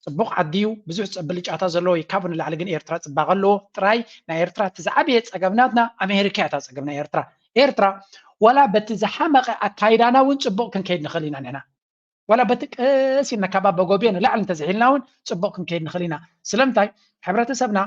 ፅቡቕ ዓዲ እዩ፣ ብዙሕ ብልጫታት ዘለዎ እዩ። ካብኡ ንላዕሊ ግን ኤርትራ ፅባቐ ኣለዎ። ጥራይ ናይ ኤርትራ እቲ ዝዓበየ ፀገም ናትና ኣሜሪካ እያ እታ ፀገም ናይ ኤርትራ። ኤርትራ ዋላ በቲ ዝሓመቐ ኣካይዳና እውን ፅቡቕ ክንከይድ ንኽእል ኢና ንሕና። ዋላ በቲ ቀስ ኢልና ካብ ኣበጎብዮ ንላዕሊ እንተዝሒልና እውን ፅቡቕ ክንከይድ ንኽእል ኢና። ስለምንታይ? ሕብረተሰብና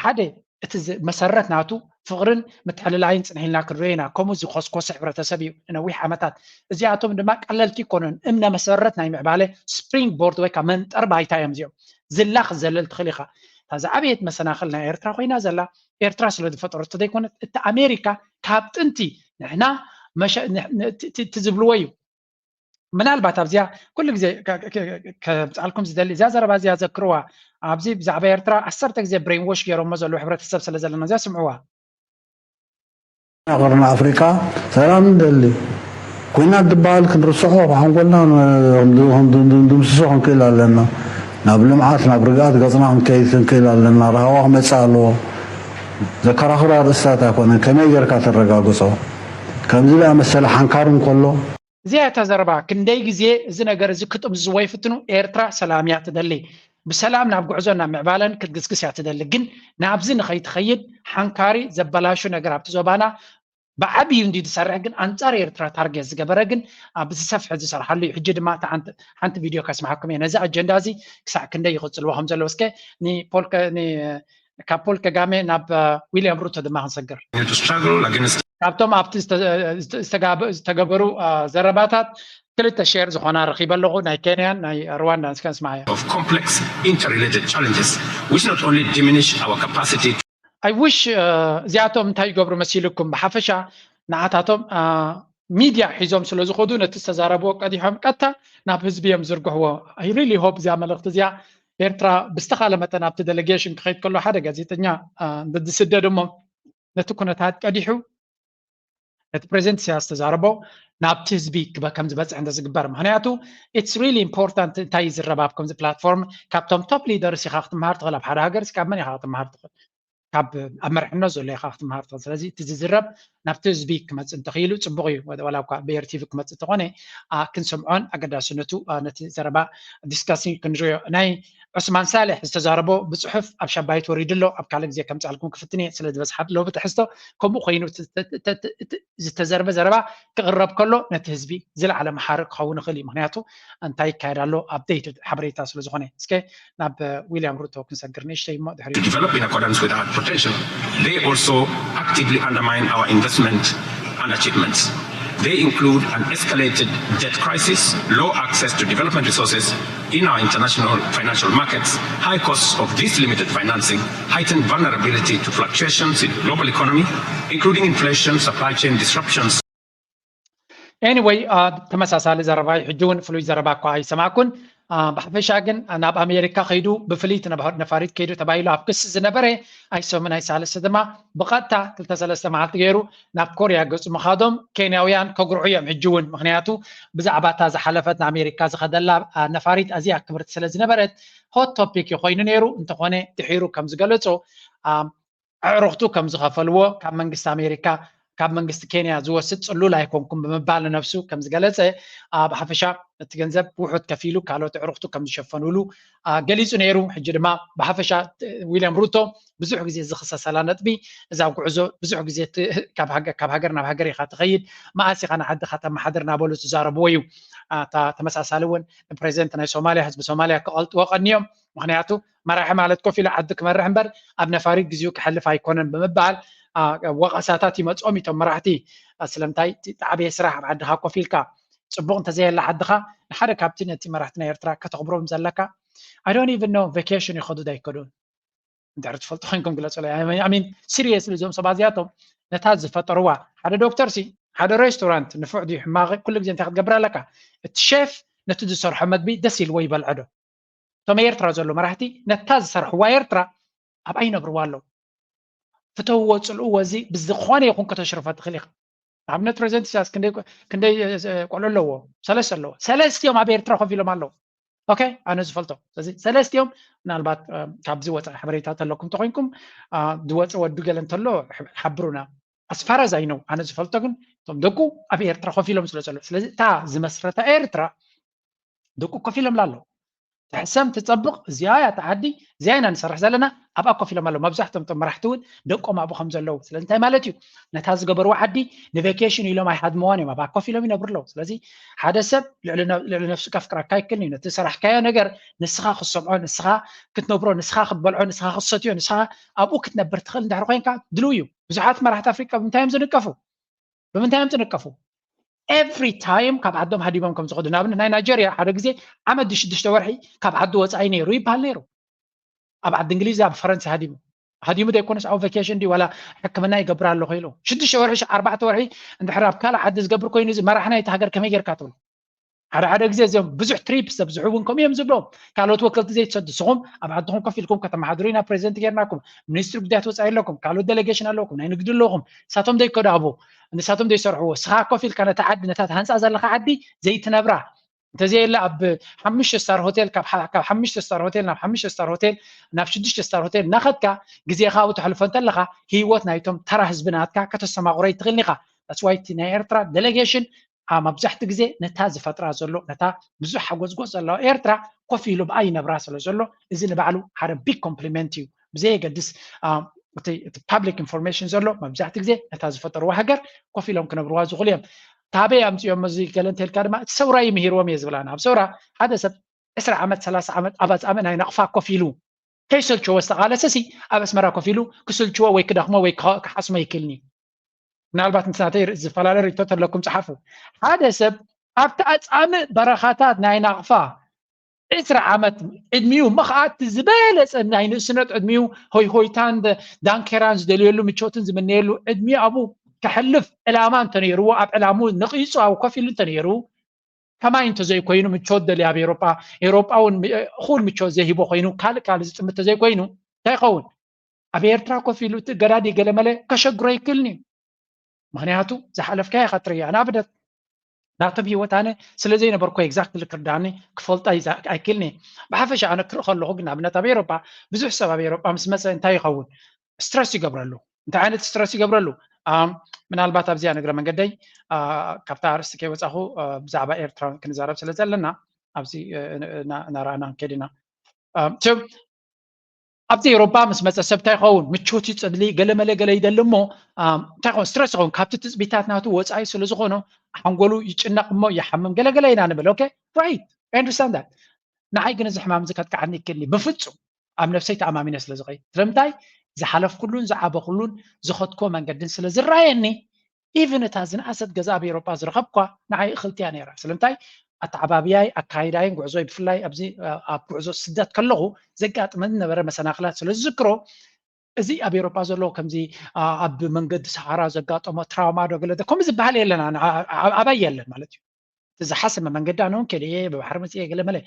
ሓደ እቲ መሰረት ናቱ ፍቕርን ምትሕልላይን ፅንሒልና ክንሪኦ ኢና። ከምኡ ዝኮስኮሰ ሕብረተሰብ እዩ ንነዊሕ ዓመታት። እዚኣቶም ድማ ቀለልቲ ይኮኑን። እምነ መሰረት ናይ ምዕባለ ስፕሪንግ ቦርድ ወይ ከዓ መንጠር ባይታ እዮም እዚኦም። ዝላ ክዘለል ትኽእል ኢኻ። እታ ዝዓበየት መሰናኽል ናይ ኤርትራ ኮይና ዘላ ኤርትራ ስለ ዝፈጠረቶ ዘይኮነት፣ እቲ ኣሜሪካ ካብ ጥንቲ ንሕና ትዝብልዎ እዩ። ምናልባት ኣብዚኣ ኩሉ ግዜ ከምፅኣልኩም ዝደሊ እዚኣ ዘረባ እዚኣ ዘክርዋ። ኣብዚ ብዛዕባ ኤርትራ ዓሰርተ ግዜ ብሬንዎሽ ገይሮሞ ዘለዉ ሕብረተሰብ ስለ ዘለና እዚኣ ስምዕዋ። ቀርኒ ኣፍሪቃ ሰላም ንደሊ። ኩናት ዝበሃል ክንርስዖ ሓንጎልና ድምስሶ ክንክእል ኣለና። ናብ ልምዓት ናብ ርግኣት ገፅና ክንከይድ ክንክእል ኣለና። ራህዋ ክመፅእ ኣለዎ። ዘከራኽር ኣርእስታት ኣይኮነን። ከመይ ጌርካ ተረጋግፆ? ከምዚ ዝኣመሰለ ሓንካር እንከሎ። እዚኣ እታ ዘረባ። ክንደይ ግዜ እዚ ነገር እዚ ክጥምዝዝዎ ይፍትኑ። ኤርትራ ሰላም እያ ትደሊ። ብሰላም ናብ ጉዕዞን ናብ ምዕባለን ክትግስግስ እያ ትደሊ። ግን ናብዚ ንኸይትኸይድ ሓንካሪ ዘበላሹ ነገር ኣብቲ ዞባና ብዓብዩ እንዲ ዝሰርሕ ግን ኣንጻር ኤርትራ ታርጌት ዝገበረ ግን ኣብ ዝሰፍሐ ዝሰርሓሉ እዩ። ሕጂ ድማ ሓንቲ ቪድዮ ከስምዓኩም እየ። ነዚ ኣጀንዳ እዚ ክሳዕ ክንደይ ይቕጽልዎ ከም ዘለዎ እስከ ካብ ፖል ከጋሜ ናብ ዊልያም ሩቶ ድማ ክንሰግር። ካብቶም ኣብቲ ዝተገበሩ ዘረባታት ክልተ ሼር ዝኾና ረኺበ ኣለኹ፣ ናይ ኬንያን ናይ ሩዋንዳን። እስከ ንስምዓዮ። Of complex interrelated challenges which not only diminish our capacity to I wish እዚኣቶም እንታይ ይገብሩ መሲልኩም? ብሓፈሻ ንዓታቶም ሚድያ ሒዞም ስለ ዝኸዱ ነቲ ዝተዛረብዎ ቀዲሖም ቀጥታ ናብ ህዝቢ እዮም ዝዝርግሕዎ። I really hope እዚኣ መልእኽቲ እዚኣ ኤርትራ ብዝተኻለ መጠን ኣብቲ ዴሌጌሽን ክኸይድ ከሎ ሓደ ጋዜጠኛ እንተዝስደድ እሞ ነቲ ኩነታት ቀዲሑ ነቲ ፕሬዚደንት ኢሳያስ ዝተዛረቦ ናብቲ ህዝቢ ከም ዝበፅሕ እንተዝግበር። ምክንያቱ it's really important እንታይ ይዝረብ ኣብ ከምዚ ፕላትፎርም። ካብቶም ቶፕ ሊደርስ ኢኻ ክትመሃር ትኽእል ኣብ ሓደ ሃገር፣ ካብ መን ኢኻ ክትመሃር ትኽእል? ካብ ኣብ መርሕነት ዘሎ ኢኻ ክትመሃር ትኽእል። ስለዚ እቲ ዝዝረብ ናብቲ ህዝቢ ክመፅእ እንተኽኢሉ ፅቡቕ እዩ። ዋላ እኳ ብኤር ቲቪ ክመፅእ እንተኾነ ክንሰምዖን ኣገዳስነቱ ነቲ ዘረባ ዲስካሲንግ ክንሪኦ። ናይ ዑስማን ሳልሕ ዝተዛረቦ ብፅሑፍ ኣብ ሻባይት ወሪዱ ኣሎ። ኣብ ካልእ ግዜ ከምፅኣልኩም ክፍትን እየ ስለ ዝበዝሓት ሎሚ ትሕዝቶ ከምኡ ኮይኑ ዝተዘርበ ዘረባ ክቕረብ ከሎ ነቲ ህዝቢ ዝለዓለ መሓሪ ክኸውን ይኽእል እዩ። ምክንያቱ እንታይ ይካየድ ኣሎ ኣፕዴት ሓበሬታ ስለ ዝኾነ። እስከ ናብ ዊልያም ሩቶ ክንሰግር ንእሽተይ እሞ ድሕሪ develop in accordance with our potential. They also actively undermine our investment and achievements. They include an escalated debt crisis, low access to development resources in our international financial markets, high costs of this limited financing, heightened vulnerability to fluctuations in the global economy, including inflation, supply chain disruptions. Anyway, ተመሳሳሊ ዘረባ እዩ። ሕጂ እውን ፍሉይ ዘረባ እኳ ኣይሰማዕኩን። ብሓፈሻ ግን ናብ ኣሜሪካ ከይዱ ብፍልይቲ ነፋሪት ከይዱ ተባሂሉ ኣብ ክሲ ዝነበረ ኣይሶምን ኣይሳለስተ ድማ ብቐጥታ ክልተ ሰለስተ መዓልቲ ገይሩ ናብ ኮርያ ገፁ ምኻዶም ኬንያውያን ከጉርዑ እዮም። ሕጂ እውን ምክንያቱ ብዛዕባ እታ ዝሓለፈት ንኣሜሪካ ዝኸደላ ነፋሪት ኣዝያ ክብርቲ ስለ ዝነበረት ሆት ቶፒክ ኮይኑ ነይሩ። እንተኾነ ድሒሩ ከም ዝገለፆ ኣዕሩኽቱ ከም ዝኸፈልዎ ካብ መንግስቲ ኣሜሪካ ካብ መንግስቲ ኬንያ ዝወስድ ፅሉል ኣይኮንኩም ብምባል ንነብሱ ከም ዝገለፀ ብሓፈሻ እቲ ገንዘብ ውሑድ ከፊሉ ካልኦት ኣዕሩኽቱ ከም ዝሸፈኑሉ ገሊፁ ነይሩ። ሕጂ ድማ ብሓፈሻ ዊልያም ሩቶ ብዙሕ ግዜ ዝኽሰሰላ ነጥቢ እዛ ጉዕዞ ብዙሕ ግዜ ካብ ሃገር ናብ ሃገር ኢኻ ትኸይድ፣ መኣስ ኢኻ ንዓድኻ ተመሓድር እናበሉ ዝዛረብዎ እዩ። እታ ተመሳሳሊ እውን ንፕሬዚደንት ናይ ሶማልያ ህዝቢ ሶማልያ ክቐልጥዎ ቀንዮም። ምክንያቱ መራሒ ማለት ኮፍ ኢሉ ዓዲ ክመርሕ እምበር ኣብ ነፋሪት ግዜኡ ከሕልፍ ኣይኮነን ብምባል ወቐሳታት ይመፅኦም እቶም መራሕቲ። ስለምንታይ እቲ ዓብየ ስራሕ ኣብ ዓድኻ ኮፍ ኢልካ ፅቡቕ እንተዘየላ ዓድኻ ንሓደ ካብቲ ነቲ መራሕቲ ናይ ኤርትራ ከተኽብሮም ዘለካ I don't even know vacation ይኸዱ ዶ ኣይከዱን? እንድሕር ትፈልጡ ኮይንኩም ግለፁለይ። I mean seriously እዞም ሰባት እዚኣቶም ነታ ዝፈጠርዋ ሓደ ዶክተር ሲ ሓደ ሬስቶራንት ንፉዕ ድዩ ሕማቕ ኩሉ ግዜ እንታይ ክትገብር ኣለካ? እቲ ሼፍ ነቲ ዝሰርሖ መግቢ ደስ ኢልዎ ይበልዖ ዶ? እቶም ኤርትራ ዘሎ መራሕቲ ነታ ዝሰርሕዋ ኤርትራ ኣብኣ ይነብርዋ ኣለዉ። ፍተውዎ ፅልእዎ እዚ ብዝኾነ ይኹን ከተሽርፎ ትኽእል ኢኻ። ንኣብነት ፕሬዚደንት ኢሳያስ ክንደይ ቆልዑ ኣለዎ? ሰለስተ ኣለዎ። ሰለስቲኦም ኣብ ኤርትራ ኮፍ ኢሎም ኣለዉ። ኦኬ ኣነ ዝፈልጦ ስለዚ ሰለስቲኦም ምናልባት ካብዚ ወፃኢ ሓበሬታ ተለኩም ተኮይንኩም ዝወፀ ወዱ ገለ እንተሎ ሓብሩና። As far as I know ኣነ ዝፈልጦ ግን እቶም ደቁ ኣብ ኤርትራ ኮፍ ኢሎም ስለ ዘለዉ ስለዚ እታ ዝመስረታ ኤርትራ ደቁ ኮፍ ኢሎም ኣለዉ። ትሕሰም ትፀብቕ። እዚኣ እያ እቲ ዓዲ፣ እዚኣ ኢና ንሰርሕ ዘለና። ኣብኣ ኮፍ ኢሎም ኣለዉ። መብዛሕትኦም እቶም መራሕቲ እውን ደቆም ኣብኡ ከም ዘለዉ። ስለዚ እንታይ ማለት እዩ? ነታ ዝገበርዋ ዓዲ ንቬኬሽን ኢሎም ኣይሃድምዋን እዮም። ኣብኣ ኮፍ ኢሎም ይነብሩ ኣለዉ። ስለዚ ሓደ ሰብ ልዕሊ ነ- ልዕሊ ነፍሱ ከፍቅረካ ኣይክእልን እዩ። ነቲ ሰራሕካዮ ነገር ንስኻ ክትሰምዖ፣ ንስኻ ክትነብሮ፣ ንስኻ ክትበልዖ፣ ንስኻ ክትሰትዮ፣ ንስኻ ኣብኡ ክትነብር ትኽእል እንድሕር ኮይንካ ድልው እዩ። ብዙሓት መራሕቲ ኣፍሪቃ ብምንታይ እዮም ዝንቀፉ? ብምንታይ እዮም ዝንቀፉ? ኤቭሪ ታይም ካብ ዓዶም ሃዲሞም ከም ዝኸዱ። ንኣብነት ናይ ናይጀርያ ሓደ ግዜ ዓመት ድዩ ሽዱሽተ ወርሒ ካብ ዓዲ ወፃኢ ነይሩ ይበሃል ነይሩ። ኣብ ዓዲ እንግሊዝ ኣብ ፈረንሳ ሃዲሙ ሃዲሙ ዘይኮነስ ኣብ ቬኬሽን ድዩ ዋላ ሕክምና ይገብር ኣለኹ ኢሉ ሽዱሽተ ወርሒ ሽ- ኣርባዕተ ወርሒ እንድሕር ኣብ ካልእ ዓዲ ዝገብር ኮይኑ እዚ መራሒ ናይቲ ሃገር ከመይ ጌርካ ትብሎ? ሓደ ሓደ ግዜ እዚኦም ብዙሕ ትሪፕ ዘብዝሑ እውን ከምኡ እዮም ዝብሎም። ካልኦት ወከልቲ ዘይትሰዱ ንስኹም ኣብ ዓድኹም ኮፍ ኢልኩም ከተመሓድሩ ኢና ፕሬዚደንት ጌርናኩም፣ ሚኒስትሪ ጉዳያት ወፃኢ ኣለኩም፣ ካልኦት ዴሌጌሽን ኣለኩም፣ ናይ ንግዲ ኣለኹም፣ ንሳቶም ዘይከዱ ኣብኡ ንሳቶም ዘይሰርሕዎ እስኻ ኮፍ ኢልካ ነታ ዓዲ ነታ ትሃንፃ ዘለኻ ዓዲ ዘይትነብራ እንተዘየለ ኣብ ሓሙሽተ ስታር ሆቴል ካብ ሓ- ካብ ሓሙሽተ ስታር ሆቴል ናብ ሓሙሽተ ስታር ሆቴል ናብ ሽዱሽተ ስታር ሆቴል እናኸድካ ግዜኻ ኣብኡ ተሕልፎ እንተለኻ ህይወት ናይቶም ተራ ህዝቢ ናትካ ከተስተማቕሮ ኣይትኽእልን ኢኻ። That's why እቲ ናይ ኤርትራ ዴሌጌሽን ኣብ መብዛሕትኡ ግዜ ነታ ዝፈጥራ ዘሎ ነታ ብዙሕ ሓጎዝጎዝ ዘለዋ ኤርትራ ኮፍ ኢሉ ብኣ ይነብራ ስለ ዘሎ እዚ ንባዕሉ ሓደ ቢግ ኮምፕሊመንት እዩ። ብዘየገድስ እቲ ፓብሊክ ኢንፎርሜሽን ዘሎ መብዛሕትኡ ግዜ ነታ ዝፈጠርዋ ሃገር ኮፍ ኢሎም ክነብርዋ ዝኽእሉ እዮም። ካበይ ኣምፅኦም እዚ ገለ እንተልካ ድማ እቲ ሰውራ ይምሂርዎም እየ ዝብላና ኣብ ሰውራ ሓደ ሰብ ዕስራ ዓመት ሰላሳ ዓመት ኣብ ኣፃምእ ናይ ናቕፋ ኮፍ ኢሉ ከይሰልችዎ ዝተቓለሰ ሲ ኣብ ኣስመራ ኮፍ ኢሉ ክስልችዎ ወይ ክደኽሞ ወይ ክሓስሞ ይክእልኒ። ምናልባት ምስ ናተይ ር- ዝፈላለ ርእቶ ተለኩም ፀሓፉ። ሓደ ሰብ ኣብቲ ኣፃምእ በረኻታት ናይ ናቕፋ ዕስራ ዓመት ዕድሚኡ ምኽኣት ዝበለፀ ናይ ንእስነት ዕድሚኡ ሆይሆይታን ደ- ዳንኬራን ዝደልየሉ ምቾትን ዝምነየሉ ዕድሚኡ ኣብኡ ከሕልፍ ዕላማ እንተነይርዎ ኣብ ዕላሙ ነቒፁ ኣብ ኮፍ ኢሉ እንተነይሩ ከማይ እንተዘይኮይኑ ምቾት ደልዩ ኣብ ኤሮጳ ኤሮጳ እውን እኹል ምቾት ዘይህቦ ኮይኑ ካልእ ካልእ ዝጥምት ተዘይኮይኑ እንታይ ይኸውን? ኣብ ኤርትራ ኮፍ ኢሉ እቲ ገዳዲ ገለመለ ከሸግሮ ይክእልኒ እዩ። ምክንያቱ ዝሓለፍካዮ ኢካ ትርያ። ንኣብነት ናቶም ህይወት ኣነ ስለ ዘይነበርኩ ኤግዛክትሊ ክርዳኒ ክፈልጦ ኣይክእልኒ። ብሓፈሻ ኣነ ክርኢ ከለኹ ግን ኣብነት ኣብ ኤሮጳ ብዙሕ ሰብ ኣብ ኤሮጳ ምስ መፀ እንታይ ይኸውን? ስትረስ ይገብረሉ። እንታይ ዓይነት ስትረስ ይገብረሉ? ምናልባት ኣብዚኣ ንግረ መንገደይ ካብታ ኣርእስቲ ከይወፃኹ ብዛዕባ ኤርትራ ክንዛረብ ስለ ዘለና ኣብዚ እናረኣና ክንከይድ ኢና። ኣብዚ ኤሮፓ ምስ መፀ ሰብ እንታይ ይኸውን? ምቾት ይፅሊ፣ ገለመለ ገለ ይደሊ እሞ እንታይ ይኸውን? ስትረስ ይኸውን። ካብቲ ትፅቢታት ናቱ ወፃኢ ስለ ዝኾኖ ሓንጎሉ ይጭነቕ እሞ ይሓምም ገለገለ ኢና ንብል። ኦኬ ራይት ኣይ ኣንደርስታንድ ዳት። ንዓይ ግን እዚ ሕማም እዚ ከጥቅዓኒ ይክእል እዩ? ብፍፁም። ኣብ ነብሰይ ተኣማሚነ ስለ ዝኸይድ ስለምንታይ ዝሓለፍኩሉን ዝዓበኹሉን ዝኸድኮ መንገድን ስለ ዝረኣየኒ ኢቭን እታ ዝነኣሰት ገዛ ኣብ ኤሮጳ ዝረኸብኳ ንዓይ እኽልቲ እያ ነይራ። ስለምንታይ ኣተዓባብያይ ኣካይዳይን ጉዕዞይ ብፍላይ ኣብዚ ኣብ ጉዕዞ ስደት ከለኹ ዘጋጥመኒ ነበረ መሰናኽላት ስለ ዝዝክሮ እዚ ኣብ ኤሮጳ ዘሎ ከምዚ ኣብ መንገዲ ሰሃራ ዘጋጠሞ ትራውማ ዶ ገለ ከምኡ ዝበሃል የለን ኣባይ የለን ማለት እዩ። ዝሓሰመ መንገዲ ኣነ እውን ከድየ ብባሕሪ መፅየ ገለ መለ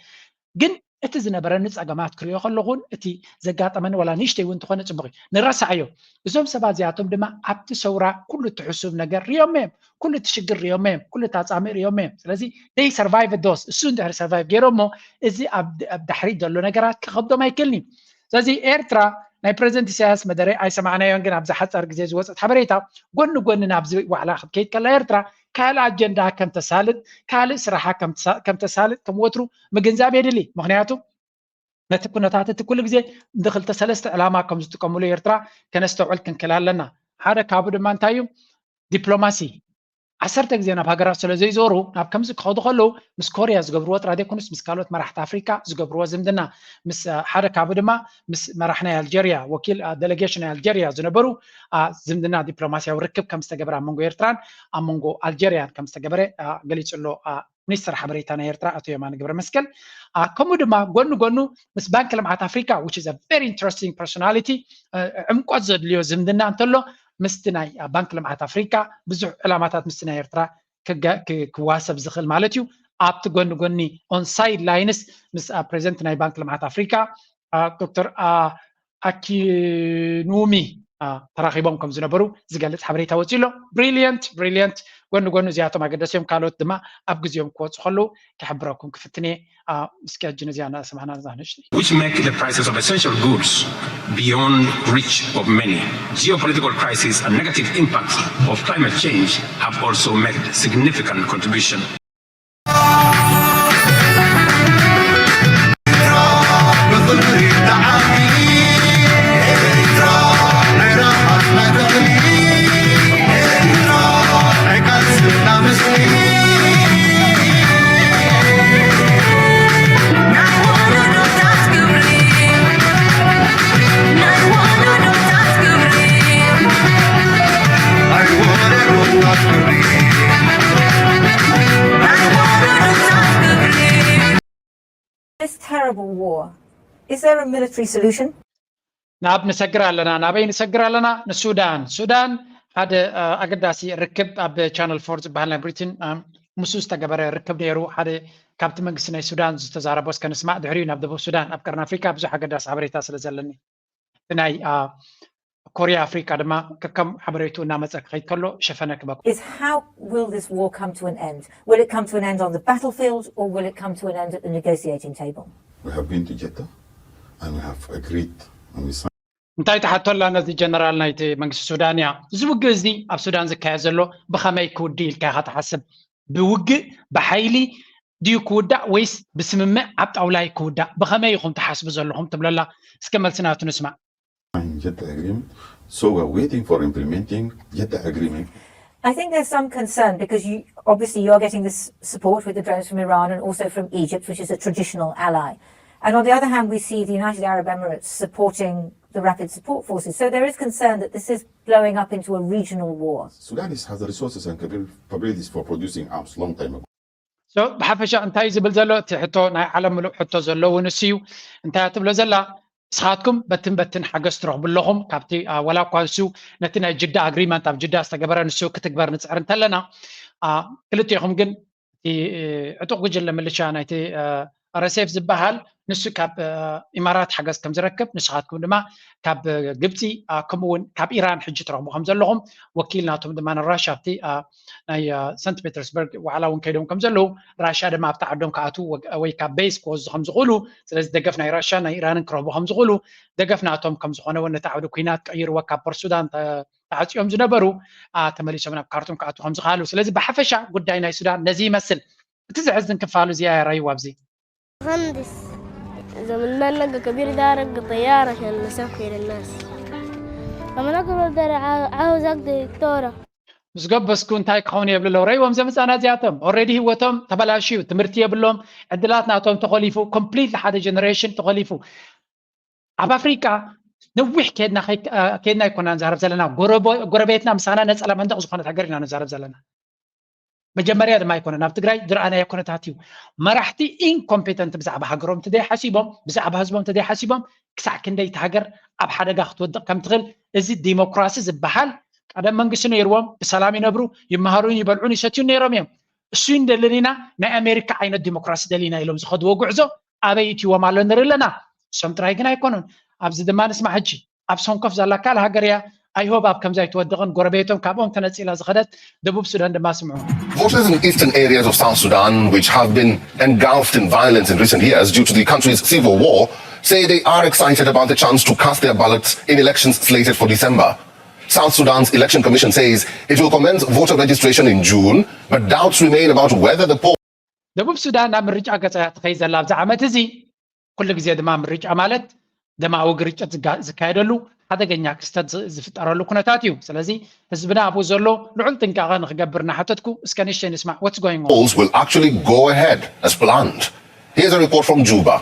ግን እቲ ዝነበረኒ ፀገማት ክሪኦ ከለኹን እቲ ዘጋጠመኒ ዋላ ንእሽተይ እውን እንተኾነ ፅቡቅ እዩ ንረሳዓዮ። እዞም ሰባት እዚኣቶም ድማ ኣብቲ ሰውራ ኩሉ እቲ ሕሱብ ነገር ሪኦም እዮም ኩሉ እቲ ሽግር ሪኦም እዮም ኩሉ እቲ ኣፃምእ ሪኦም እዮም። ስለዚ ደይ ሰርቫይቭ ዶስ እሱ እንድሕር ሰርቫይቭ ገይሮሞ እዚ ኣብ ዳሕሪት ዘሎ ነገራት ክኸብዶም ኣይክእልን እዩ። ስለዚ ኤርትራ ናይ ፕረዚደንት ኢሳያስ መደረ ኣይሰማዕናዮን ግን ኣብዚ ሓፃር ግዜ ዝወፀት ሓበሬታ ጎኒ ጎኒ ናብዚ ዋዕላ ክትከይድ ከላ ኤርትራ ካልእ ኣጀንዳ ከም ተሳልጥ ካልእ ስራሓ ከም ተሳልጥ ከም ወትሩ ምግንዛብ የድሊ። ምክንያቱ ነቲ ኩነታት እቲ ኩሉ ግዜ ንክልተ ሰለስተ ዕላማ ከም ዝጥቀምሉ ኤርትራ ከነስተውዕል ክንክል ኣለና። ሓደ ካብኡ ድማ እንታይ እዩ? ዲፕሎማሲ ዓሰርተ ግዜ ናብ ሃገራት ስለ ዘይዞሩ ናብ ከምዚ ክኸዱ ከለዉ ምስ ኮርያ ዝገብርዎ ጥራይ ዘይኮኑስ ምስ ካልኦት መራሕቲ ኣፍሪካ ዝገብርዎ ዝምድና ምስ ሓደ ካብኡ ድማ ምስ መራሕ ናይ ኣልጀርያ ወኪል ደለጌሽን ናይ ኣልጀርያ ዝነበሩ ዝምድና ዲፕሎማሲያዊ ርክብ ከም ዝተገበረ ኣብ መንጎ ኤርትራን ኣብ መንጎ ኣልጀርያን ከም ዝተገበረ ገሊፁ ኣሎ። ሚኒስትር ሓበሬታ ናይ ኤርትራ ኣቶ የማነ ገብረመስቀል ከምኡ ድማ ጎኒ ጎኑ ምስ ባንክ ልምዓት ኣፍሪካ which is a very interesting personality ዕምቆት ዘድልዮ ዝምድና እንተሎ ምስቲ ናይ ባንክ ልምዓት ኣፍሪካ ብዙሕ ዕላማታት ምስቲ ናይ ኤርትራ ክዋሰብ ዝኽእል ማለት እዩ። ኣብቲ ጎኒ ጎኒ on side lines ምስ ፕሬዚደንት ናይ ባንክ ልምዓት ኣፍሪካ ዶክተር ኣኪኑሚ ተራኺቦም ከም ዝነበሩ ዝገልፅ ሓበሬታ ወፂኡ ኣሎ። ብሪሊየንት ብሪሊየንት ጎኒ ጎኒ እዚኣቶም ኣገደሲ እዮም። ካልኦት ድማ ኣብ ግዜኦም ክወፁ ከለዉ ክሕብረኩም ክፍትን እየ። እስኪ ሕጂ ነዚኣ እናሰማዕና ነዛ ንእሽተይ which make the prices of essential goods beyond reach of many. Geopolitical crisis and negative impacts of climate change have also made significant contribution. terrible war. Is there a military solution? ናብ ንሰግር ኣለና። ናበይ ንሰግር ኣለና? ንሱዳን። ሱዳን ሓደ ኣገዳሲ ርክብ ኣብ ቻነል ፎር ዝበሃል ናይ ብሪትን ምስኡ ዝተገበረ ርክብ ነይሩ። ሓደ ካብቲ መንግስቲ ናይ ሱዳን ዝተዛረቦ እስከ ንስማዕ፣ ድሕሪኡ ናብ ደቡብ ሱዳን። ኣብ ቀርኒ ኣፍሪካ ብዙሕ ኣገዳሲ ሓበሬታ ስለ ዘለኒ፣ እቲ ናይ ኮርያ ኣፍሪካ ድማ ከከም ሓበሬቱ እናመፀ ክኸይድ ከሎ ሸፈነ ክበኩ Is how will this war come to an end? Will it come to an end on the battlefield, or will it come to an end at the negotiating table? We have been to Jeddah and we have agreed and we signed. እንታይ ትሓቶ ኣላ ነዚ ጀነራል ናይቲ መንግስቲ ሱዳን እያ። እዚ ውግእ እዚ ኣብ ሱዳን ዝካየድ ዘሎ ብኸመይ ክውዲ ኢልካ ኢኻ ትሓስብ? ብውግእ ብሓይሊ ድዩ ክውዳእ ወይስ ብስምምዕ ኣብ ጣውላ እዩ ክውዳእ? ብኸመይ ኢኹም ትሓስቡ ዘለኹም ትብለላ። እስከ መልሲ ናቱ ንስማዕ። Jeddah agreement. So we're waiting for implementing Jeddah agreement. I think there's some concern because you obviously you're getting this support with the drones from Iran and also from Egypt, which is a traditional ally. And on the other hand, we see the United Arab Emirates supporting the Rapid Support Forces. So there is concern that this is blowing up into a regional war. Sudan is, has the resources and capabil- capabilities for producing arms long time ago. So ብሓፈሻ እንታይ ዝብል ዘሎ እቲ ሕቶ ናይ ዓለም ምሉእ ሕቶ ዘለዎ ንሱ እዩ። እንታይ ትብሎ ዘላ ንስኻትኩም በትን በትን ሓገዝ ትረኽቡ ኣለኹም ካብቲ አ፣ ወላ እኳ ንሱ ነቲ ናይ ጅዳ ኣግሪመንት ኣብ ጅዳ ዝተገበረ ንሱ ክትግበር ንፅዕር እንተለና አ፣ ክልቴኹም ግን እቲ እ፣ ዕጡቕ ጉጅለ ምልሻ ናይቲ እ፣ ኣር ኤስ ኤፍ ዝበሃል ንሱ ካብ እ፣ ኢማራት ሓገዝ ከም ዝረክብ ንስኻትኩም ድማ ካብ እ፣ ግብፂ አ፣ ከምኡ እውን ካብ ኢራን ሕጂ ትረኽቡ ከም ዘለኹም ወኪል ናቶም ድማ ንራሻ ኣብቲ አ፣ ናይ አ፣ ሰንት ፔተርስበርግ ዋዕላ እውን ከይዶም ከም ዘለዉ ራሻ ድማ ኣብቲ ዓዶም ክኣትዉ ወግ- ወይ ካብ ቤዝ ክወስዱ ከም ዝኽእሉ ስለዚ ደገፍ ናይ ራሻ ናይ ኢራንን ክረኽቡ ከም ዝኽእሉ ደገፍ ናቶም ከም ዝኾነ እውን ነቲ ዓውዲ ኩናት ቀይርዎ ካብ ፖርት ሱዳን ተ- ተዓፅዮም ዝነበሩ አ፣ ተመሊሶም ናብ ካርቱም ክኣትዉ ከም ዝኽኣሉ ስለዚ ብሓፈሻ ጉዳይ ናይ ሱዳን ነዚ ይመስል እቲ ዘሕዝን ክፋሉ እዚ ኣያ ራይዋ ኣብዚ مهندس زمان ما نلقى كبير ده رق طيارة عشان نسافر الناس لما نقبل ده عاوز أقضي دكتورة ምስ ገበስኩ እንታይ ክኸውን የብሉ ኣለዉ ረይዎም ዘምፃና እዚኣቶም ኦረዲ ህይወቶም ተበላሽዩ ትምህርቲ የብሎም ዕድላት ናቶም ተኸሊፉ ኮምፕሊት ሓደ ጀነሬሽን ተኸሊፉ ኣብ ኣፍሪቃ ነዊሕ ከድና ከድና ይኮና ንዛረብ ዘለና ጎረቤትና ምሳና ነፀላ መንደቕ ዝኾነት ሃገር ኢና ንዛረብ ዘለና መጀመርያ ድማ ኣይኮነን ኣብ ትግራይ ዝረኣናዮ ኩነታት እዩ መራሕቲ ኢንኮምፔተንት ብዛዕባ ሃገሮም እንተዘይሓሲቦም ብዛዕባ ህዝቦም እንተዘይሓሲቦም ክሳዕ ክንደይ እቲ ሃገር ኣብ ሓደጋ ክትወድቕ ከም ትኽእል እዚ ዲሞክራሲ ዝበሃል ቀደም መንግስቲ ነይርዎም ብሰላም ይነብሩ ይመሃሩን ይበልዑን ይሰትዩን ነይሮም እዮም እሱ እንደልን ኢና ናይ ኣሜሪካ ዓይነት ዲሞክራሲ ደሊና ኢሎም ዝኸድዎ ጉዕዞ ኣበይ እትዎም ኣሎ ንርኢ ኣለና እሶም ጥራይ ግን ኣይኮኑን ኣብዚ ድማ ንስማዕ ሕጂ ኣብ ሰንኮፍ ዘላ ካልእ ሃገር እያ ኣይሆብ ኣብ ከምዚ ኣይትወድቕን ጎረቤቶም ካብኦም ተነፂላ ዝኸደት ደቡብ ሱዳን ድማ ስምዑ Voters in eastern areas of South Sudan, which have been engulfed in violence in recent years due to the country's civil war, say they are excited about the chance to cast their ballots in elections slated for December. South Sudan's Election Commission says it will commence voter registration in June, but doubts remain about whether the poll ደቡብ ሱዳን ናብ ምርጫ ገፃ ትኸይ ዘላ ኣብዚ ዓመት እዚ ኩሉ ግዜ ድማ ምርጫ ማለት ደማዊ ግርጭት ዝካየደሉ ሓደገኛ ክስተት ዝፍጠረሉ ኩነታት እዩ ስለዚ ህዝብና ኣብኡ ዘሎ ልዑል ጥንቃቐ ንክገብር እናሓተትኩ እስከ ንእሽተይ ንስማዕ what's going on polls will actually go ahead as planned. Here's a report from Juba.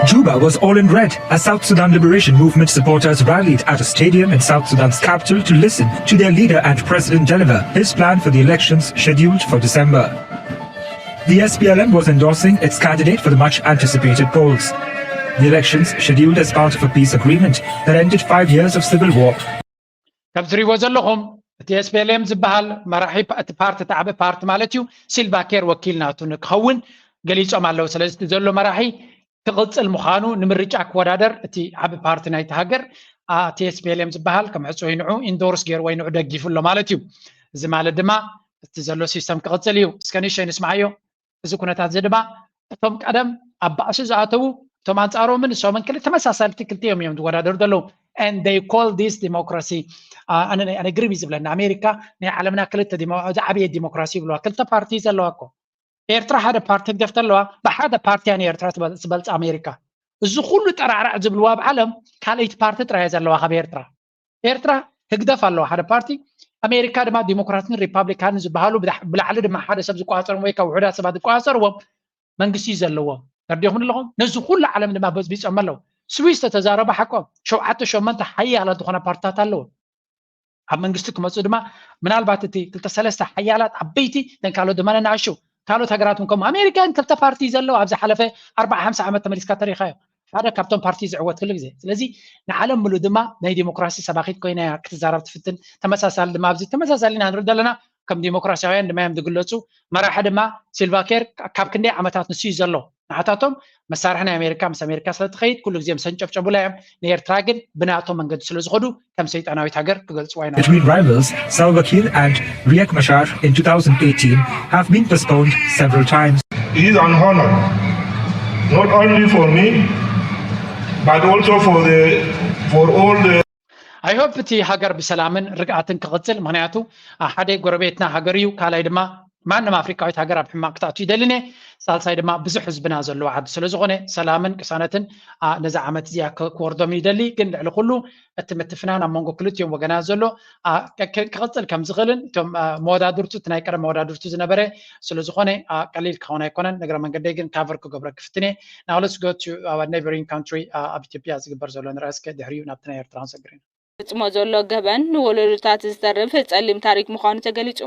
Juba was all in red as South Sudan Liberation Movement supporters rallied at a stadium in South Sudan's capital to listen to their leader and president deliver his plan for the elections scheduled for December. The S P L M was endorsing its candidate for the much anticipated polls. The elections, scheduled as part of a peace agreement that ended five years of civil war, ከም ትሪእዎ ዘለኹም እቲ S P L M ዝበሃል መራሒ እቲ ፓርቲ እቲ ዓቢ ፓርቲ ማለት እዩ ሲልቫ ኬር ወኪል ናቱ ንክኸውን ገሊጾም ኣለዉ ስለዚ እቲ ዘሎ መራሒ ክቕጽል ምዃኑ ንምርጫ ክወዳደር እቲ ዓቢ ፓርቲ ናይቲ ሃገር እቲ S P L M ዝበሃል ከም ሕጹ ወይ ንዑ ኢንዶርስ ገይሩ ወይ ንዑ ደጊፉ ኣሎ ማለት እዩ እዚ ማለት ድማ እቲ ዘሎ ሲስተም ክቕጽል እዩ እስከ ንእሽተይ ንስምዓዮ እዚ ኩነታት እዚ ድማ እቶም ቀደም ኣብ ባእሲ ዝኣተዉ እቶም ኣንጻሮምን ንሶምን ክል ተመሳሳልቲ ክልቲኦም እዮም ዝወዳደሩ ዘለዉ and they call this democracy ኣነ ኣነ ግርም እዩ ዝብለኒ ኣሜሪካ ናይ ዓለምና ክልተ ዝዓበየ ዲሞክራሲ ይብለዋ ክልተ ፓርቲ ዘለዋ እኮ ኤርትራ ሓደ ፓርቲ ህግደፍ ተለዋ ብሓደ ፓርቲያ ንኤርትራ ትበልፅ ኣሜሪካ እዚ ኩሉ ጠራዕራዕ ዝብልዋ ኣብ ዓለም ካልኣይቲ ፓርቲ ጥራየ ዘለዋ ካብ ኤርትራ ኤርትራ ህግደፍ ኣለዋ ሓደ ፓርቲ ኣሜሪካ ድማ ዲሞክራትን ሪፓብሊካንን ዝበሃሉ ብላዕሊ ድማ ሓደ ሰብ ዝቆፃፀሮም ወይ ካብ ውሑዳት ሰባት ዝቆፃፀርዎም መንግስቲ እዩ ዘለዎም ተርዲኹም ኣለኹም ነዚ ኩሉ ዓለም ድማ በዝቢፆም ኣለዉ ስዊስ ተተዛረቡ ሓቆም ሸውዓተ ሸመንተ ሓያላት ዝኾነ ፓርትታት ኣለዎም ኣብ መንግስቲ ክመፁ ድማ ምናልባት እቲ ክልተ ሰለስተ ሓያላት ዓበይቲ ተንካሎ ድማ ነናእሹ ካልኦት ሃገራት እውን ከምኡ። ኣሜሪካ ግን ክልተ ፓርቲ እዩ ዘለዎ። ኣብ ዝሓለፈ ኣርባዓ ሓምሳ ዓመት ተመሊስካ ተሪኻዮ። ሓደ ካብቶም ፓርቲ ዝዕወት ኩሉ ግዜ። ስለዚ ንዓለም ምሉእ ድማ ናይ ዲሞክራሲ ሰባኺት ኮይና እያ ክትዛረብ ትፍትን። ተመሳሳሊ ድማ ኣብዚ ተመሳሳሊ ኢና ንርኢ ዘለና። ከም ዲሞክራሲያውያን ድማ እዮም ዝግለጹ። መራሒ ድማ ሲልቫ ኬር ካብ ክንደይ ዓመታት ንሱ እዩ ዘሎ። ንዓታቶም መሳርሒ ናይ ኣሜሪካ ምስ ኣሜሪካ ስለ ትኸይድ ኩሉ ግዜ ምስ ኣንጨብጨቡላ እዮም። ንኤርትራ ግን ብናቶም መንገዲ ስለ ዝኸዱ ከም ሰይጣናዊት ሃገር ክገልጽዋ ኢና። Between rivals Salva Kiir and Riek Machar in two thousand eighteen have been postponed several times. It is an honor, not only for me, but also for the for all the I hope እቲ ሃገር ብሰላምን ርግኣትን ክቕጽል። ምኽንያቱ ሓደ ጎረቤትና ሃገር እዩ፣ ካልኣይ ድማ ማንም ኣፍሪቃዊት ሃገር ኣብ ሕማቕ ክትኣቱ ይደልን እየ። ሳልሳይ ድማ ብዙሕ ህዝብና ዘለዎ ዓዲ ስለ ዝኾነ ሰላምን ቅሳነትን ነዛ ዓመት እዚኣ ክወርዶም ይደሊ። ግን ልዕሊ ኩሉ እቲ ምትፍናን ኣብ መንጎ ክልቲኦም ወገናት ዘሎ ክቕጽል ከም ዝኽእልን እቶም መወዳድርቱ እቲ ናይ ቀደም መወዳድርቱ ዝነበረ ስለ ዝኾነ ቀሊል ክኸውን ኣይኮነን። ንግረ መንገደይ ግን ካቨር ክገብረ ክፍትን እየ። Now let's go to our neighboring country ኣብ ኢትዮጵያ ዝግበር ዘሎ ንርኣ እስከ ድሕሪኡ ናብቲ ናይ ኤርትራ ክንሰግር ኢና። ዝፍጽሞ ዘሎ ገበን ንወለዶታት ዝተርፍ ጸሊም ታሪክ ምዃኑ ተገሊጹ።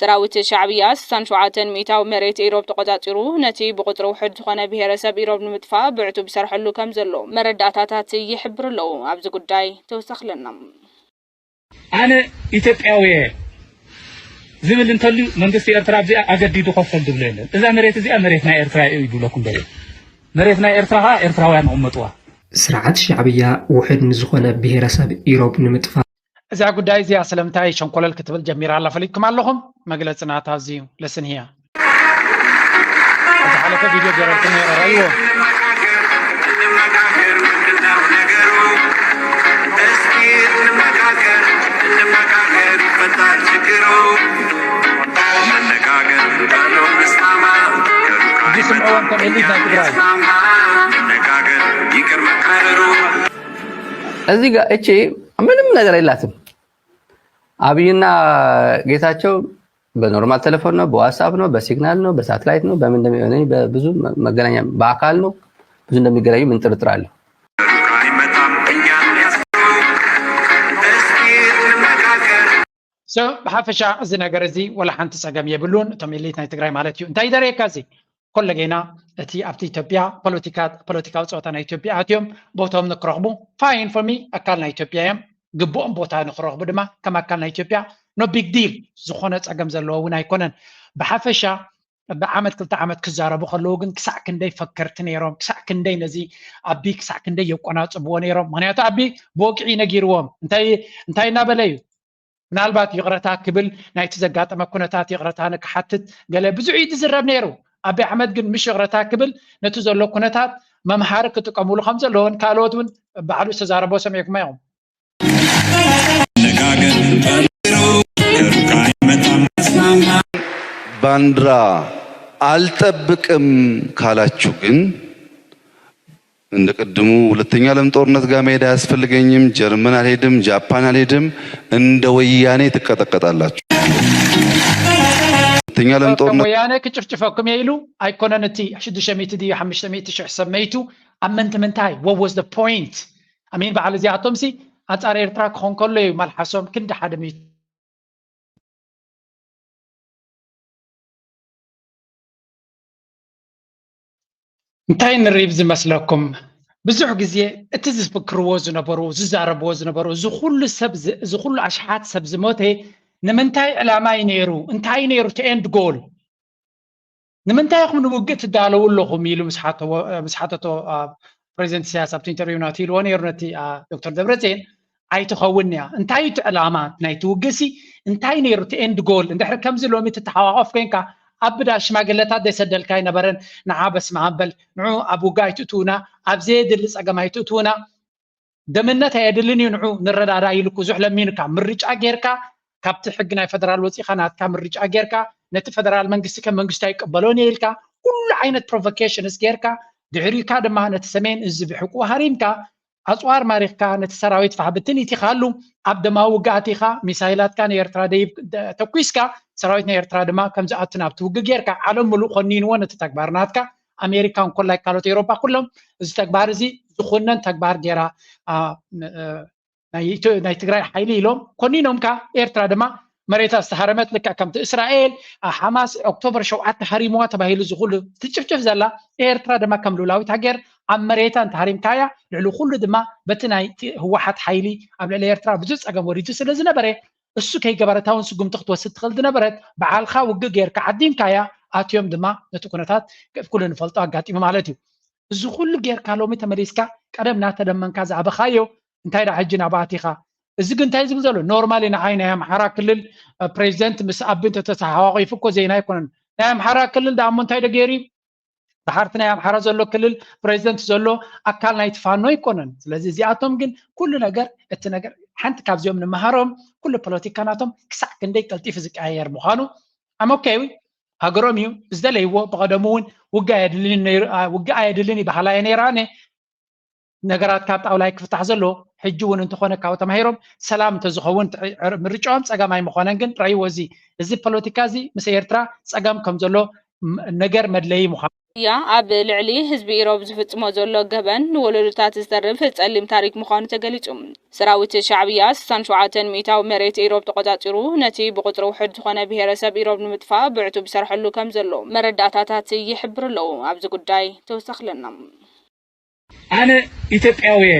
ሰራዊት ሻዕብያ ስሳን ሸውዓተን ሚእታዊ መሬት ኢሮብ ተቖጻጺሩ ነቲ ብቁጽሪ ውሑድ ዝኾነ ብሄረሰብ ኢሮብ ንምጥፋእ ብዕቱብ ይሰርሐሉ ከም ዘሎ መረዳእታታት ይሕብሩ ኣለዉ። ኣብዚ ጉዳይ ተወሳኺ ኣለና። ኣነ ኢትዮጵያዊ እየ ዝብል እንተልዩ መንግስቲ ኤርትራ ኣብዚኣ ኣገዲዱ ኮፍ በል ዝብሎ የለን። እዛ መሬት እዚኣ መሬት ናይ ኤርትራ እዩ ይብለኩም ዘሎ። መሬት ናይ ኤርትራ ከዓ ኤርትራውያን ይቕመጥዋ። ስርዓት ሻዕብያ ውሑድ ንዝኾነ ብሄረሰብ ኢሮብ ንምጥፋእ እዛ ጉዳይ እዚኣ ስለምንታይ ሸንኮለል ክትብል ጀሚራ ኣላ ፈሊጥኩም ኣለኹም? መግለጺ ናታ እዚ እዩ። Listen here። ዝሓለፈ ቪድዮ ገረልኩም ነይረ ራይዎ እዚህ ጋር እቺ ምንም ነገር የላትም። አብይና ጌታቸው በኖርማል ቴሌፎን ነው፣ በዋትሳፕ ነው፣ በሲግናል ነው፣ በሳትላይት ነው፣ በምን እንደሚሆነ በብዙ መገናኛ በአካል ነው ብዙ እንደሚገናኙ ምን ጥርጥር አለው። So ብሓፈሻ እዚ ነገር እዚ ወላ ሓንቲ ጸገም የብሉን። እቶም ኤሊት ናይ ትግራይ ማለት እዩ። እንታይ ይደረየካ እዚ? ኮለጌና እቲ ኣብቲ ኢትዮጵያ ፖለቲካ ፖለቲካዊ ጸወታ ናይ ኢትዮጵያ ኣትዮም ቦቶም ንክረኽቡ fine for me ኣካል ናይ ኢትዮጵያ እዮም። ግብኦም ቦታ ንክረኽቡ ድማ ከም ኣካል ናይ ኢትዮጵያ no big deal ዝኾነ ጸገም ዘለዎ እውን ኣይኮነን። ብሓፈሻ ብዓመት ክልተ ዓመት ክዛረቡ ከለዉ ግን ክሳዕ ክንደይ ፈከርቲ ነይሮም፣ ክሳዕ ክንደይ ነዚ ኣቢ ክሳዕ ክንደይ የቆናጽብዎ ነይሮም። ምክንያቱ ኣቢ ብወግዒ ነጊርዎም እንታይ እንታይ እናበለ እዩ ምናልባት ይቕረታ ክብል ናይቲ ዘጋጠመ ኩነታት ይቕረታ ንክሓትት ገለ ብዙሕ እዩ ዝዝረብ ነይሩ። ኣቢ ኣሕመድ ግን ምሽ ይቕረታ ክብል ነቲ ዘሎ ኩነታት መምሃሪ ክጥቀሙሉ ከም ዘለዎን ካልኦት እውን ባዕሉ ዝተዛረቦ ሰሚዕኩሞ ኢኹም። ባንዲራ አልጠብቅም ካላችሁ ግን እንደ ቅድሙ ሁለተኛ ዓለም ጦርነት ጋር መሄድ አያስፈልገኝም፣ ጀርመን አልሄድም፣ ጃፓን አልሄድም፣ እንደ ወያኔ ትቀጠቀጣላችሁ። ሁለተኛ ዓለም ከም ጦርነት ወያነ ክጭፍጭፈኩም እየ ኢሉ ኣይኮነን። እቲ ሽዱሽተ ሚእቲ ድዩ ሓሙሽተ ሚእቲ ሽሕ ሰብ መይቱ ኣብ ምንቲ ምንታይ? What was the point? I mean በዓል እዚኣቶም ሲ ኣንጻር ኤርትራ ክኾን ከሎ እዩ መልሓሶም ክንዲ ሓደ ሚእቲ እንታይ ንሪብ ዝመስለኩም? ብዙሕ ግዜ እቲ ዝፍክርዎ ዝነበሩ ዝዛረብዎ ዝነበሩ እዚ ኩሉ ሰብ እዚ ኩሉ ኣሽሓት ሰብ ዝሞተ ንምንታይ ዕላማ እዩ ነይሩ? እንታይ እዩ ነይሩ እቲ end goal? ንምንታይ ኢኹም ንውግእ ትዳለዉ ኣለኹም? ኢሉ ምስ ሓተቶ ፕሬዚደንት ኢሳያስ ኣብቲ ኢንተርቪው ናቱ ኢልዎ ነይሩ ነቲ ዶክተር ደብረፅዮን። ኣይትኸውን እያ። እንታይ እቲ ዕላማ ናይቲ ውግእሲ እንታይ ነይሩ እቲ end goal? እንድሕሪ ከምዚ ሎሚ ትተሓቋቆፍ ኮይንካ ኣብ ብዳ ሽማግለታት ዘይሰደልካ ኣይነበረን። ንዓ በስመ ኣብ በል፣ ንዑ ኣብ ውግእ ኣይትእትውና፣ ኣብ ዘየድሊ ፀገም ኣይትእትውና፣ ደምነት ኣየድልን እዩ፣ ንዑ ንረዳዳ ኢሉ ብዙሕ ለሚኑካ፣ ምርጫ ጌርካ፣ ካብቲ ሕጊ ናይ ፈደራል ወፂኻ ናትካ ምርጫ ጌርካ፣ ነቲ ፈደራል መንግስቲ ከም መንግስቲ ኣይቀበሎን እየ ኢልካ፣ ኩሉ ዓይነት ፕሮቮኬሽንስ ጌርካ፣ ድሕሪካ ድማ ነቲ ሰሜን እዚ ብሕቁ ሃሪምካ፣ ኣፅዋር ማሪኽካ ነቲ ሰራዊት ፋሕ ብትን ኢቲኻሉ ኣብ ደማዊ ውግኣት ኢኻ ሚሳይላትካ ንኤርትራ ደይብ ተኩስካ ሰራዊት ናይ ኤርትራ ድማ ከም ዝኣቱ ናብቲ ውግእ ጌርካ ዓለም ሙሉእ ኮኒንዎ ነቲ ተግባር ናትካ ኣሜሪካ እንኮላይ ካልኦት ኤውሮጳ ኩሎም እዚ ተግባር እዚ ዝኹነን ተግባር ጌራ ናይ ትግራይ ሓይሊ ኢሎም ኮኒኖምካ ኤርትራ ድማ መሬታ ዝተሃረመት፣ ልክዕ ከምቲ እስራኤል ሓማስ ኦክቶበር ሸውዓተ ሃሪምዋ ተባሂሉ ዝኹሉ ትጭፍጭፍ ዘላ ኤርትራ ድማ ከም ልኡላዊት ሃገር ኣብ መሬታ እንተሃሪምካያ፣ ልዕሊ ኩሉ ድማ በቲ ናይ ህወሓት ሓይሊ ኣብ ልዕሊ ኤርትራ ብዙሕ ፀገም ወሪዱ ስለ ዝነበረ፣ እሱ ከይገበረታ እውን ስጉምቲ ክትወስድ ትኽእል ዝነበረት፣ በዓልኻ ውግእ ጌርካ ዓዲምካያ፣ ኣትዮም ድማ ነቲ ኩነታት ኩሉ ንፈልጦ ኣጋጢሙ ማለት እዩ። እዚ ኩሉ ጌርካ ሎሚ ተመሊስካ ቀደም እናተደመንካ ዝኣበኻዮ እንታይ ደኣ ሕጂ ናብኡ ኣቲኻ? እዚ ግን እንታይ ዝብል ዘሎ? ኖርማሊ ንዓይ ናይ ኣምሓራ ክልል ፕሬዚደንት ምስ ኣቢ እንተተተሓቋቒፉ እኮ ዜና ኣይኮነን። ናይ ኣምሓራ ክልል ደኣ እሞ እንታይ ዶ ገይሩ እዩ? ድሓርቲ ናይ ኣምሓራ ዘሎ ክልል ፕሬዚደንት ዘሎ ኣካል ናይ ትፋኖ ኣይኮነን። ስለዚ እዚኣቶም ግን ኩሉ ነገር እቲ ነገር ሓንቲ ካብዚኦም ንምሃሮም ኩሉ ፖለቲካ ናቶም ክሳዕ ክንደይ ቀልጢፉ ዝቀያየር ምዃኑ ኣመካዊ ሃገሮም እዩ ዝደለይዎ። ብቐደሙ እውን ውግእ ኣየድልን ነይሩ- አ- ውግእ ኣየድልን ይበሃላ እየ ነይራ ኣነ። ነገራት ካብ ጣውላ ክፍታሕ ዘሎ ሕጂ እውን እንተኾነ ካብ ተማሂሮም ሰላም እንተዝኸውን ምርጫኦም ጸገም ኣይምኾነን። ግን ረእይዎ፣ እዚ እዚ ፖለቲካ እዚ ምስ ኤርትራ ጸገም ከም ዘሎ ም- ነገር መድለዪ ምዃኑ። ያ ኣብ ልዕሊ ህዝቢ ኢሮብ ዝፍጽሞ ዘሎ ገበን ንወለዶታት ዝተርፍ ጸሊም ታሪክ ምዃኑ ተገሊጹ። ሰራዊት ሻዕብያ ስሳን ሸውዓተን ሚእታዊ መሬት ኢሮብ ተቆጻጺሩ ነቲ ብቁጽሪ ውሑድ ዝኾነ ብሄረሰብ ኢሮብ ንምጥፋእ ብዕቱብ ይሰርሐሉ ከም ዘሎ መረዳእታታት ይሕብሩ ኣለዉ። ኣብዚ ጉዳይ ተወሳኽለና። ኣነ ኢትዮጵያዊ እየ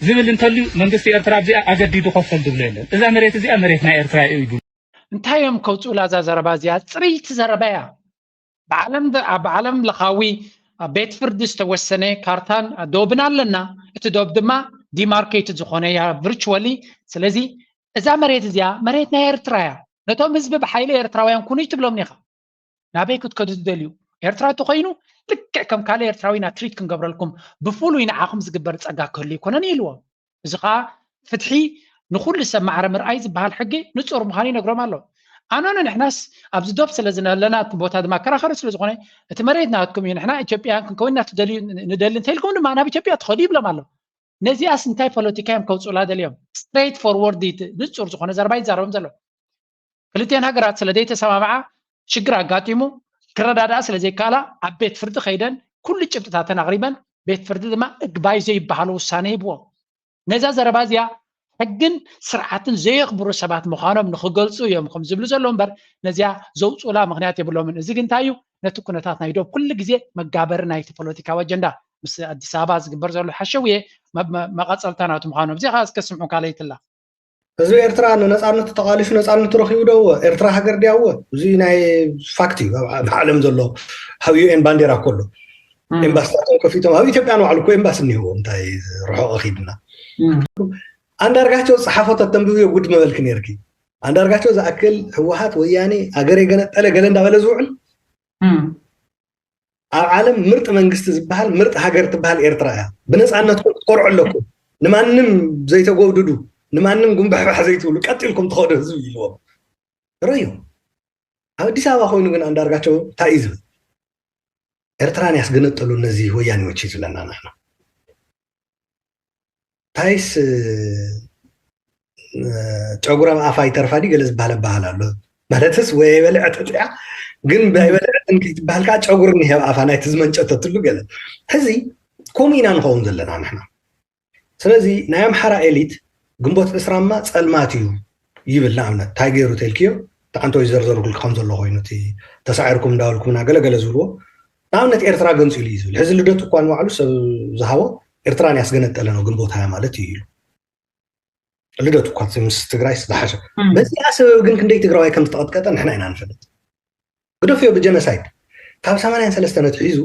ዝብል እንተልዩ መንግስቲ ኤርትራ ኣብዚኣ ኣገዲዱ ኮፍ በል ዝብሎ የለን። እዛ መሬት እዚኣ መሬት ናይ ኤርትራ እዩ ይብሉ። እንታይ እዮም ከውፅኡላ እዛ ዘረባ እዚኣ? ፅርይቲ ዘረባ እያ። ብዓለም ደ- ኣብ ዓለም ለኻዊ ኣብ ቤት ፍርዲ ዝተወሰነ ካርታን ዶብን ኣለና። እቲ ዶብ ድማ ዲማርኬት ዝኾነ እያ ቪርቹዋሊ። ስለዚ እዛ መሬት እዚኣ መሬት ናይ ኤርትራ እያ። ነቶም ህዝቢ ብሓይሊ ኤርትራውያን ኩኑ ትብሎም ኢኻ። ናበይ ክትከዱ ትደልዩ? ኤርትራ እንተኾይኑ ልክዕ ከም ካልእ ኤርትራዊ ኢና ትሪት ክንገብረልኩም፣ ብፍሉይ ንዓኹም ዝግበር ጸጋ ክህሉ ኣይኮነን ኢልዎም። እዚ ኸኣ ፍትሒ ንኹሉ ሰብ ማዕረ ምርኣይ ዝበሃል ሕጊ ንጹር ምዃኑ ይነግሮም ኣሎ። ኣኖኖ ንሕናስ ኣብዚ ዶብ ስለ ዝነለና እቲ ቦታ ድማ ከራኸሪ ስለ ዝኾነ እቲ መሬት ናትኩም እዩ፣ ንሕና ኢትዮጵያውያን ክንከውን ኢና ትደልዩ ንደሊ እንተኢልኩም ድማ ናብ ኢትዮጵያ ትኸዱ ይብሎም ኣሎ። ነዚኣስ እንታይ ፖለቲካ እዮም ከውፅኡላ ደልዮም? ስትሬት ፎርወርድ ንጹር ዝኾነ ዘረባ ይዛረቦም ዘሎ። ክልቲአን ሃገራት ስለ ዘይተሰማምዓ ሽግር ኣጋጢሙ ክረዳድኣ ስለ ዘይከኣላ ኣብ ቤት ፍርዲ ከይደን ኩሉ ጭብጥታተን ኣቕሪበን ቤት ፍርዲ ድማ እግባይ ዘይበሃሎ ውሳነ ሂብዎም። ነዛ ዘረባ እዚኣ ሕግን ስርዓትን ዘየኽብሩ ሰባት ምዃኖም ንኽገልፁ እዮም ከም ዝብሉ ዘሎ እምበር ነዚኣ ዘውፅኡላ ምኽንያት የብሎምን። እዚ ግን እንታይ እዩ? ነቲ ኩነታት ናይ ዶብ ኩሉ ግዜ መጋበሪ ናይቲ ፖለቲካዊ ኣጀንዳ ምስ ኣዲስ ኣበባ ዝግበር ዘሎ ሓሸውየ መ- መ- መቐፀልታ ናቱ ምዃኑ። እዚ ከዓ እስከ ስምዑ ካልኣይትላ። ህዝቢ ኤርትራ ንነፃነቱ ተቓሊሱ ነፃነቱ ረኺቡ ዶ? እወ። ኤርትራ ሃገር ድያ? እወ። እዚ ናይ ፋክት እዩ። ኣብ ዓለም ዘሎ ኣብ ዩ ኤን ባንዴራ እኮ ኣሎ። ኤምባሲታቶም ከፊቶም ኣብ ኢትዮጵያ ንባዕሉ እኮ ኤምባሲ እኒህዎ። እንታይ ርሑቕ ኺድና? ኣንዳርጋቸው ዝፀሓፎ ተተንብብዮ ጉድ መበልኪ ነይርኪ። ኣንዳርጋቸው ዝኣክል ህወሓት ወያኔ ኣገር የገነጠለ ገለ እንዳበለ ዝውዕል ኣብ ዓለም ምርጥ መንግስቲ ዝበሃል ምርጥ ሃገር ትበሃል ኤርትራ እያ። ብነፃነትኩም ክትኮርዑ ኣለኩም። ንማንም ዘይተጎብድዱ፣ ንማንም ጉንባሕባሕ ዘይትብሉ ቀጢልኩም ትኸዱ ህዝቢ ኢልዎም። ረዩ ኣብ ኣዲስ ኣበባ ኮይኑ ግን ኣንዳርጋቸው እንታይ እዩ ዝብል? ኤርትራን ያስገነጠሉ እነዚህ ወያኔዎች እዩ ዝብለና ንሕና። ታይስ ጨጉራም ኣፋ ይተርፋ ድዩ ገለ ዝበሃል ኣበሃል ኣሎ። ማለትስ ወይ ኣይበልዐት እያ ግን ኣይበልዐትን ከይትበሃል ከዓ ጨጉሪ እኒሀ ኣብ ኣፋ ናይቲ ዝመንጨተትሉ ገለ። ሕዚ ከምኡ ኢና ንኸውን ዘለና ንሕና። ስለዚ ናይ ኣምሓራ ኤሊት ግንቦት ዕስራማ ፀልማት እዩ ይብል። ንኣብነት እንታይ ገይሩ ተልክዮ ተዓንቶ ይዘርዘርኩልክ ከም ዘሎ ኮይኑ እቲ ተሳዒርኩም እንዳበልኩምና ገለገለ ዝብልዎ ንኣብነት ኤርትራ ገንፂሉ እዩ ዝብል። ሕዚ ልደቱ እኳ ንባዕሉ ሰብ ዝሃቦ ኤርትራን ያስገነጠለ ነው ግንቦት ሃያ ማለት እዩ ኢሉ። ልደቱ እኳ ምስ ትግራይ ዝሓሸ በዚኣ ሰበብ ግን ክንደይ ትግራዋይ ከም ዝተቐጥቀጠ ንሕና ኢና ንፈልጥ። ግደፍዮ ብጀነሳይድ ካብ ሰማንያን ሰለስተን ኣትሒዙ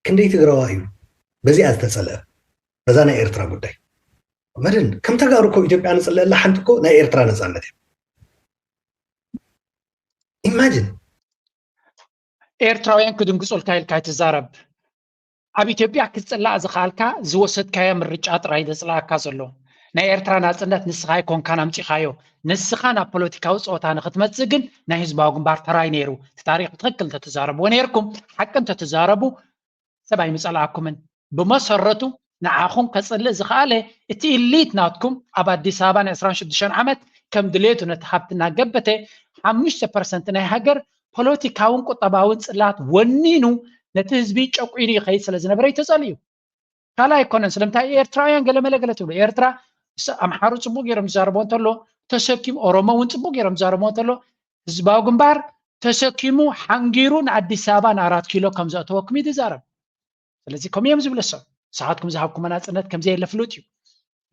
ክንደይ ትግራዋ እዩ በዚኣ ዝተፀልአ በዛ ናይ ኤርትራ ጉዳይ። መድን ከም ተጋሩ እኮ ኢትዮጵያ ንፅለአላ ሓንቲ እኮ ናይ ኤርትራ ነፃነት እያ። ኢማጅን ኤርትራውያን ክድንግፁልካ ኢልካ ኣይትዛረብ። ኣብ ኢትዮጵያ ክትፅላእ ዝኸኣልካ ዝወሰድካዮ ምርጫ ጥራይ ዘፅላኣካ ዘሎ። ናይ ኤርትራ ናፅነት ንስኻ ኣይኮንካን ኣምፂኻዮ። ንስኻ ናብ ፖለቲካዊ ፀወታ ንክትመፅእ ግን ናይ ህዝባዊ ግንባር ተራይ ነይሩ። እቲ ታሪክ ብትክክል እንተትዛረብዎ ነይርኩም፣ ሓቂ እንተትዛረቡ ሰብ ኣይምፀላኣኩምን። ብመሰረቱ ንዓኹም ከፅልእ ዝኸኣለ እቲ ኢሊት ናትኩም ኣብ ኣዲስ ኣበባ ን ዕስራን ሽዱሽተን ዓመት ከም ድሌቱ ነቲ ሃብቲ እናገበተ ሓሙሽተ ፐርሰንት ናይ ሃገር ፖለቲካውን ቁጠባውን ፅላት ወኒኑ ነቲ ህዝቢ ጨቁኑ ይኸይድ ስለ ዝነበረ እዩ ተፀልዩ። ካልእ ኣይኮነን። ስለምንታይ ኤርትራውያን ገለመለ ገለ ትብሉ? ኤርትራ ምስ ኣምሓሩ ፅቡቅ ገይሮም ዝዛረቦ እንተሎ ተሰኪሙ፣ ኦሮሞ እውን ፅቡቅ ገይሮም ዝዛረብዎ እንተሎ ህዝባዊ ግንባር ተሰኪሙ ሓንጊሩ ንኣዲስ ኣበባ ንኣራት ኪሎ ከም ዘእተወኩም እዩ ዝዛረብ። ስለዚ ከምኡ እዮም ዝብሉ፣ እሶም ንስኻትኩም ዝሃብኩሞ ናፅነት ከም ዘየለ ፍሉጥ እዩ።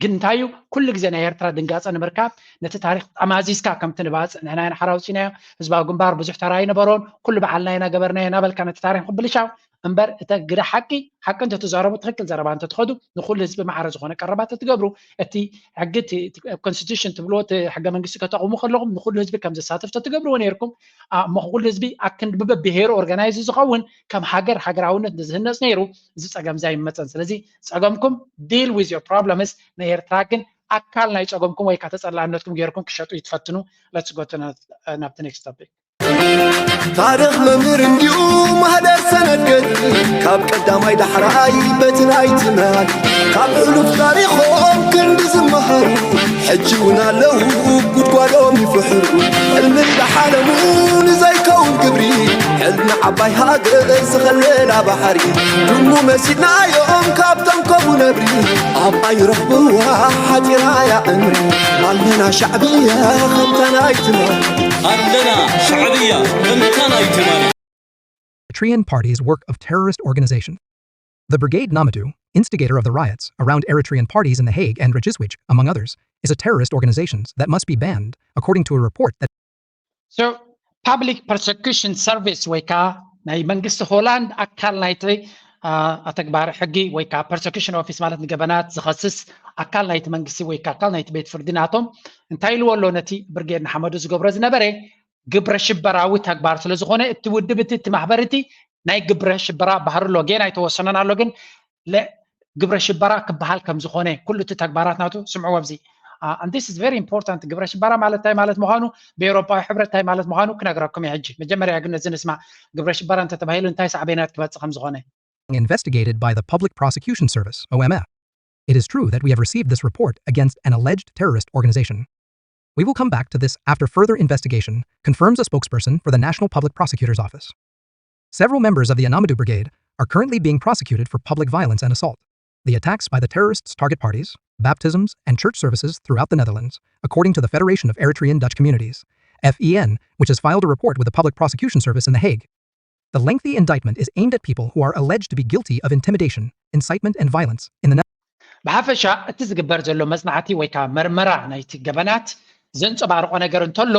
ግን እንታይ እዩ፣ ኩሉ ግዜ ናይ ኤርትራ ድንጋፀ ንምርካብ ነቲ ታሪክ ጠማዚዝካ፣ ከምቲ ንባፅዕ ንሕና ኢና ሓራ ኣውፂእናዮ፣ ህዝባዊ ግንባር ብዙሕ ተራ ኣይነበሮን፣ ኩሉ ባዕልና ኢና ገበርናዮ እናበልካ ነቲ ታሪክ ምብልሻው እምበር፣ እተ ግደ ሓቂ ሓቂ እንተትዛረቡ፣ ትክክል ዘረባ እንተትኸዱ፣ ንኩሉ ህዝቢ ማዕረ ዝኾነ ቀረባ ተትገብሩ፣ እቲ ሕጊ ኮንስቲቱሽን ትብልዎ፣ እቲ ሕገ መንግስቲ ከተቕሙ ከለኹም ንኩሉ ህዝቢ ከም ዘሳትፍ ተትገብርዎ ነይርኩም። እሞ ኩሉ ህዝቢ ኣክንዲ ብብሄሩ ኦርጋናይዝ ዝኸውን ከም ሃገር ሃገራውነት ንዝህነፅ ነይሩ፣ እዚ ፀገም እዚ ኣይመፀን። ስለዚ ፀገምኩም deal with your problems፣ ንኤርትራ ግን ኣካል ናይ ፀገምኩም ወይ ከዓ ተፀላእነትኩም ገይርኩም ክሸጡ ይትፈትኑ። Let's go to ናብቲ next topic። ታሪኽ መምህር እንዲዩ ማህደር ሰነድ ገድሊ፣ ካብ ቀዳማይ ዳሕራይ በቲ ናይ ትማል፣ ካብ ሕሉፍ ታሪኾም ክንዲ ዝመሃሩ፣ ሕጂ እውን ኣለዉ ጉድጓዶም ይፍሕሩ። ሕልሚ እንዳሓለሙ ንዘይከውን ግብሪ፣ ሕልሚ ዓባይ ሃገር ዝኸለላ ባሕሪ፣ ድሙ መሲልናዮም ካብቶም ከምኡ ነብሪ፣ ኣብኣ ይረኽብዋ ሓጢራ እያ ዕምሪ፣ ኣለና ሻዕብያ ከምታ ናይ ትማል። ኣለና ሻዕብያ ከምታ ናይ ትማል። Eritrean parties work of terrorist organization. The Brigade Namadu, instigator of the riots around Eritrean parties in The Hague and Rajiswich, among others, is a terrorist organization that must be banned, according to a report that So, public prosecution service ወይ ከዓ ናይ መንግስቲ ሆላንድ ኣካል ናይቲ ኣተግባሪ ሕጊ ወይ ከዓ ፐርሰኪሽን ኦፊስ ማለት ንገበናት ዝኸስስ ኣካል ናይቲ መንግስቲ ወይ ከዓ ኣካል ናይቲ ቤት ፍርዲ ናቶም እንታይ ኢልዎ ኣሎ? ነቲ ብርጌድ ንሓመዱ ዝገብሮ ዝነበረ ግብረ ሽበራዊ ተግባር ስለ ዝኾነ እቲ ውድብ እቲ እቲ ማሕበር እቲ ናይ ግብረ ሽበራ ባህሪ ኣሎ። ጌና ኣይተወሰነን ኣሎ ግን ግብረ ሽበራ ክበሃል ከም ዝኾነ ኩሉ እቲ ተግባራት ናቱ ስምዕዎ ኣብዚ and this is very important። ግብረ ሽበራ ማለት እንታይ ማለት ምዃኑ ብኤውሮፓዊ ሕብረት እንታይ ማለት ምዃኑ ክነግረኩም እየ ሕጂ። መጀመርያ ግን ነዚ ንስማ። ግብረ ሽበራ እንተተባሂሉ እንታይ ሳዕቤናት ክመፅእ ከም ዝኾነ። investigated by the Public Prosecution Service, O M F. It is true that we have received this report against an alleged terrorist organization. We will come back to this after further investigation, confirms a spokesperson for the National Public Prosecutor's Office. Several members of the Anamadu Brigade are currently being prosecuted for public violence and assault. The attacks by the terrorists target parties, baptisms, and church services throughout the Netherlands, according to the Federation of Eritrean Dutch Communities, F E N, which has filed a report with the Public Prosecution Service in The Hague. The lengthy indictment is aimed at people who are alleged to be guilty of intimidation, incitement, and violence in the Netherlands. ብሓፈሻ እቲ ዝግበር ዘሎ መጽናዕቲ ወይ ከዓ መርመራ ናይቲ ገበናት ዘንጸባርቆ ነገር እንተሎ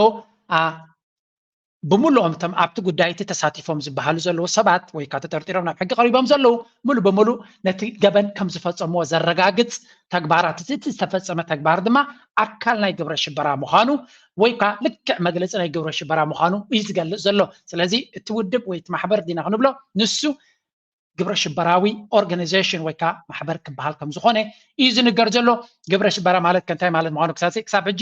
ብምሉኦም እቶም ኣብቲ ጉዳይ እቲ ተሳቲፎም ዝበሃሉ ዘለዉ ሰባት ወይ ከዓ ተጠርጢሮም ናብ ሕጊ ቀሪቦም ዘለዉ ሙሉ ብምሉ ነቲ ገበን ከም ዝፈጸምዎ ዘረጋግጽ ተግባራት እቲ ዝተፈጸመ ተግባር ድማ ኣካል ናይ ግብረ ሽበራ ምዃኑ ወይ ከዓ ልክዕ መግለፂ ናይ ግብረ ሽበራ ምዃኑ እዩ ዝገልፅ ዘሎ። ስለዚ እቲ ውድብ ወይ እቲ ማሕበር ዲና ክንብሎ ንሱ ግብረ ሽበራዊ ኦርጋናይዜሽን ወይ ከዓ ማሕበር ክበሃል ከም ዝኾነ እዩ ዝንገር ዘሎ። ግብረ ሽበራ ማለት ከ እንታይ ማለት ምዃኑ ክሳብ ክሳብ ሕጂ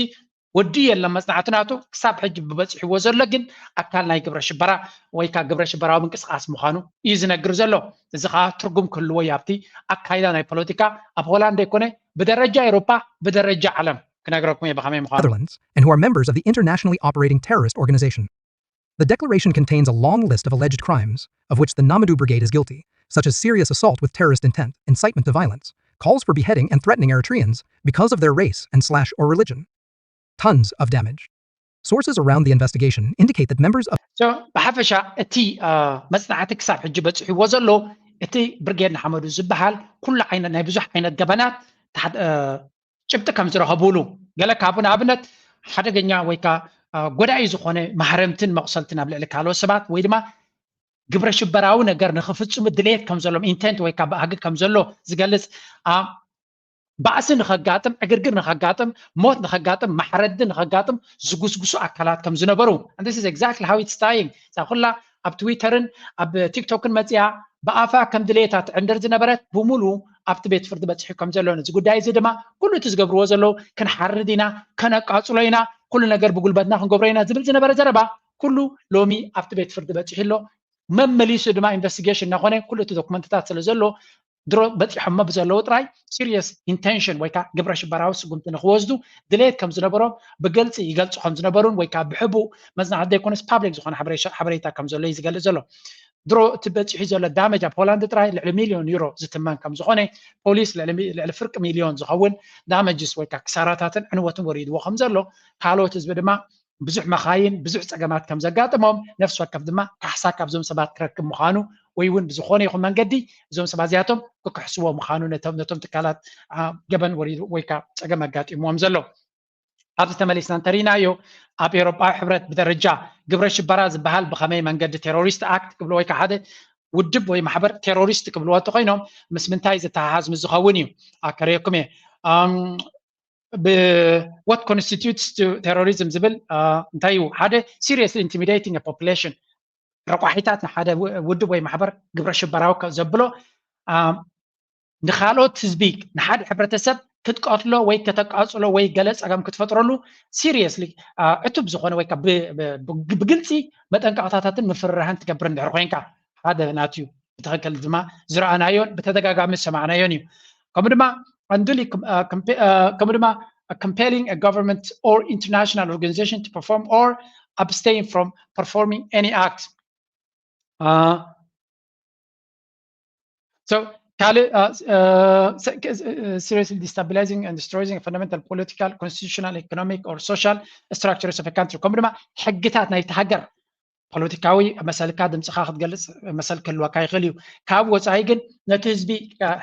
ወዲ የለን መፅናዕቲ ናቱ ክሳብ ሕጂ ብበፂሕዎ ዘሎ ግን ኣካል ናይ ግብረ ሽበራ ወይ ከዓ ግብረ ሽበራዊ ምንቅስቃስ ምዃኑ እዩ ዝነግር ዘሎ። እዚ ከዓ ትርጉም ክህልዎ እዩ ኣብቲ ኣካይዳ ናይ ፖለቲካ ኣብ ሆላንድ ዘይኮነ ብደረጃ ኤውሮፓ ብደረጃ ዓለም ክነግረኩም እየ ብኸመይ ምዃኑ። Netherlands, and who are members of the internationally operating terrorist organization. The declaration contains a long list of alleged crimes, of which the Namadu Brigade is guilty, such as serious assault with terrorist intent, incitement to violence, calls for beheading and threatening Eritreans because of their race and slash or religion. Tons of damage. Sources around the investigation indicate that members of So ብሓፈሻ እቲ መፅናዕቲ ክሳብ ሕጂ በፂሕዎ ዘሎ እቲ ብርጌድ ንሓመዱ ዝበሃል ኩሉ ዓይነት ናይ ብዙሕ ዓይነት ገበናት ጭብጢ ከም ዝረኸብሉ ገለ ካብኡ ንኣብነት ሓደገኛ ወይ ከዓ ጎዳኢ ዝኾነ ማህረምትን መቑሰልትን ኣብ ልዕሊ ካልኦት ሰባት ወይ ድማ ግብረ ሽበራዊ ነገር ንክፍፅሙ ድሌት ከም ዘሎም ኢንቴንት ወይ ከዓ ባህጊ ከም ዘሎ ዝገልፅ ባእሲ ንኸጋጥም ዕግርግር ንኸጋጥም ሞት ንኸጋጥም ማሕረዲ ንኸጋጥም ዝጉስጉሱ ኣካላት ከም ዝነበሩ this is exactly how it's dying እዛ ኩላ ኣብ ትዊተርን ኣብ ቲክቶክን መፅያ ብኣፋ ከም ድሌታ ትዕንድር ዝነበረት ብሙሉ ኣብቲ ቤት ፍርዲ በፂሑ ከም ዘሎ ነዚ ጉዳይ እዚ ድማ ኩሉ እቲ ዝገብርዎ ዘለዉ ክንሓርድ ኢና ከነቃፅሎ ኢና ኩሉ ነገር ብጉልበትና ክንገብሮ ኢና ዝብል ዝነበረ ዘረባ ኩሉ ሎሚ ኣብቲ ቤት ፍርዲ በፂሑ ኣሎ መመሊሱ ድማ ኢንቨስቲጌሽን እናኾነ ኩሉ እቲ ዶክመንትታት ስለ ዘሎ ድሮ በፂሖሞ ብዘለዉ ጥራይ ሲሪየስ ኢንቴንሽን ወይ ከዓ ግብረ ሽበራዊ ስጉምቲ ንክወስዱ ድሌት ከም ዝነበሮም ብግልፂ ይገልፁ ከም ዝነበሩን ወይ ከዓ ብሕቡእ መፅናዕቲ ዘይኮነስ ፓብሊክ ዝኾነ ሓበሬታ ከም ዘሎ እዩ ዝገልፅ ዘሎ ድሮ እቲ በፂሑ ዘሎ ዳመጅ ኣብ ሆላንድ ጥራይ ልዕሊ ሚልዮን ዩሮ ዝትመን ከም ዝኾነ፣ ፖሊስ ልዕሊ ሚ- ልዕሊ ፍርቂ ሚልዮን ዝኸውን ዳመጅስ ወይ ከዓ ክሳራታትን ዕንወትን ወሪድዎ ከም ዘሎ፣ ካልኦት ህዝቢ ድማ ብዙሕ መኻይን ብዙሕ ፀገማት ከም ዘጋጥሞም፣ ነፍሲ ወከፍ ድማ ካሕሳ ካብዞም ሰባት ክረክብ ምዃኑ ወይ እውን ብዝኾነ ይኹን መንገዲ እዞም ሰባት እዚኣቶም ክክሕስዎ ምዃኑ ነቶም ነቶም ትካላት አ፣ ገበን ወሪዱ ወይ ከዓ ፀገም ኣጋጢምዎም ዘሎ። ኣብዚ ተመሊስና እንተሪእናዮ፣ ኣብ ኤውሮጳዊ ሕብረት ብደረጃ ግብረ ሽበራ ዝበሃል ብኸመይ መንገዲ ቴሮሪስት ኣክት ክብሎ ወይ ከዓ ሓደ ውድብ ወይ ማሕበር ቴሮሪስት ክብልዎ እንተኮይኖም ምስ ምንታይ ዝተሓሓዝ ምስ ዝኸውን እዩ ኣከረየኩም እየ። ብ what constitutes to terrorism ዝብል እንታይ እዩ? ሓደ seriously intimidating a population፣ ረቋሒታት ንሓደ ውድብ ወይ ማሕበር ግብረ ሽበራዊ ዘብሎ ንኻልኦት ህዝቢ፣ ንሓደ ሕብረተሰብ ክትቀትሎ ወይ ከተቃፅሎ ወይ ገለ ፀገም ክትፈጥረሉ seriously ዕቱብ ዝኾነ ወይ ብግልፂ መጠንቀቕታታትን ምፍርራህን ትገብር እንድሕር ኮይንካ ሓደ ናትዩ። ብትኽክል ድማ ዝረኣናዮን ብተደጋጋሚ ዝሰማዕናዮን እዩ። ከምኡ ድማ unduly ከምኡ ድማ compelling a government or international organization to perform or abstain from performing any act. So ካልእ seriously destabilizing and destroying fundamental political, constitutional, economic or social structures of a country። ከምኡ ድማ ሕግታት ናይቲ ሃገር ፖለቲካዊ መሰልካ ድምፅኻ ክትገልፅ መሰል ክህልወካ ይኽእል እዩ። ካብ ወፃኢ ግን ነቲ ህዝቢ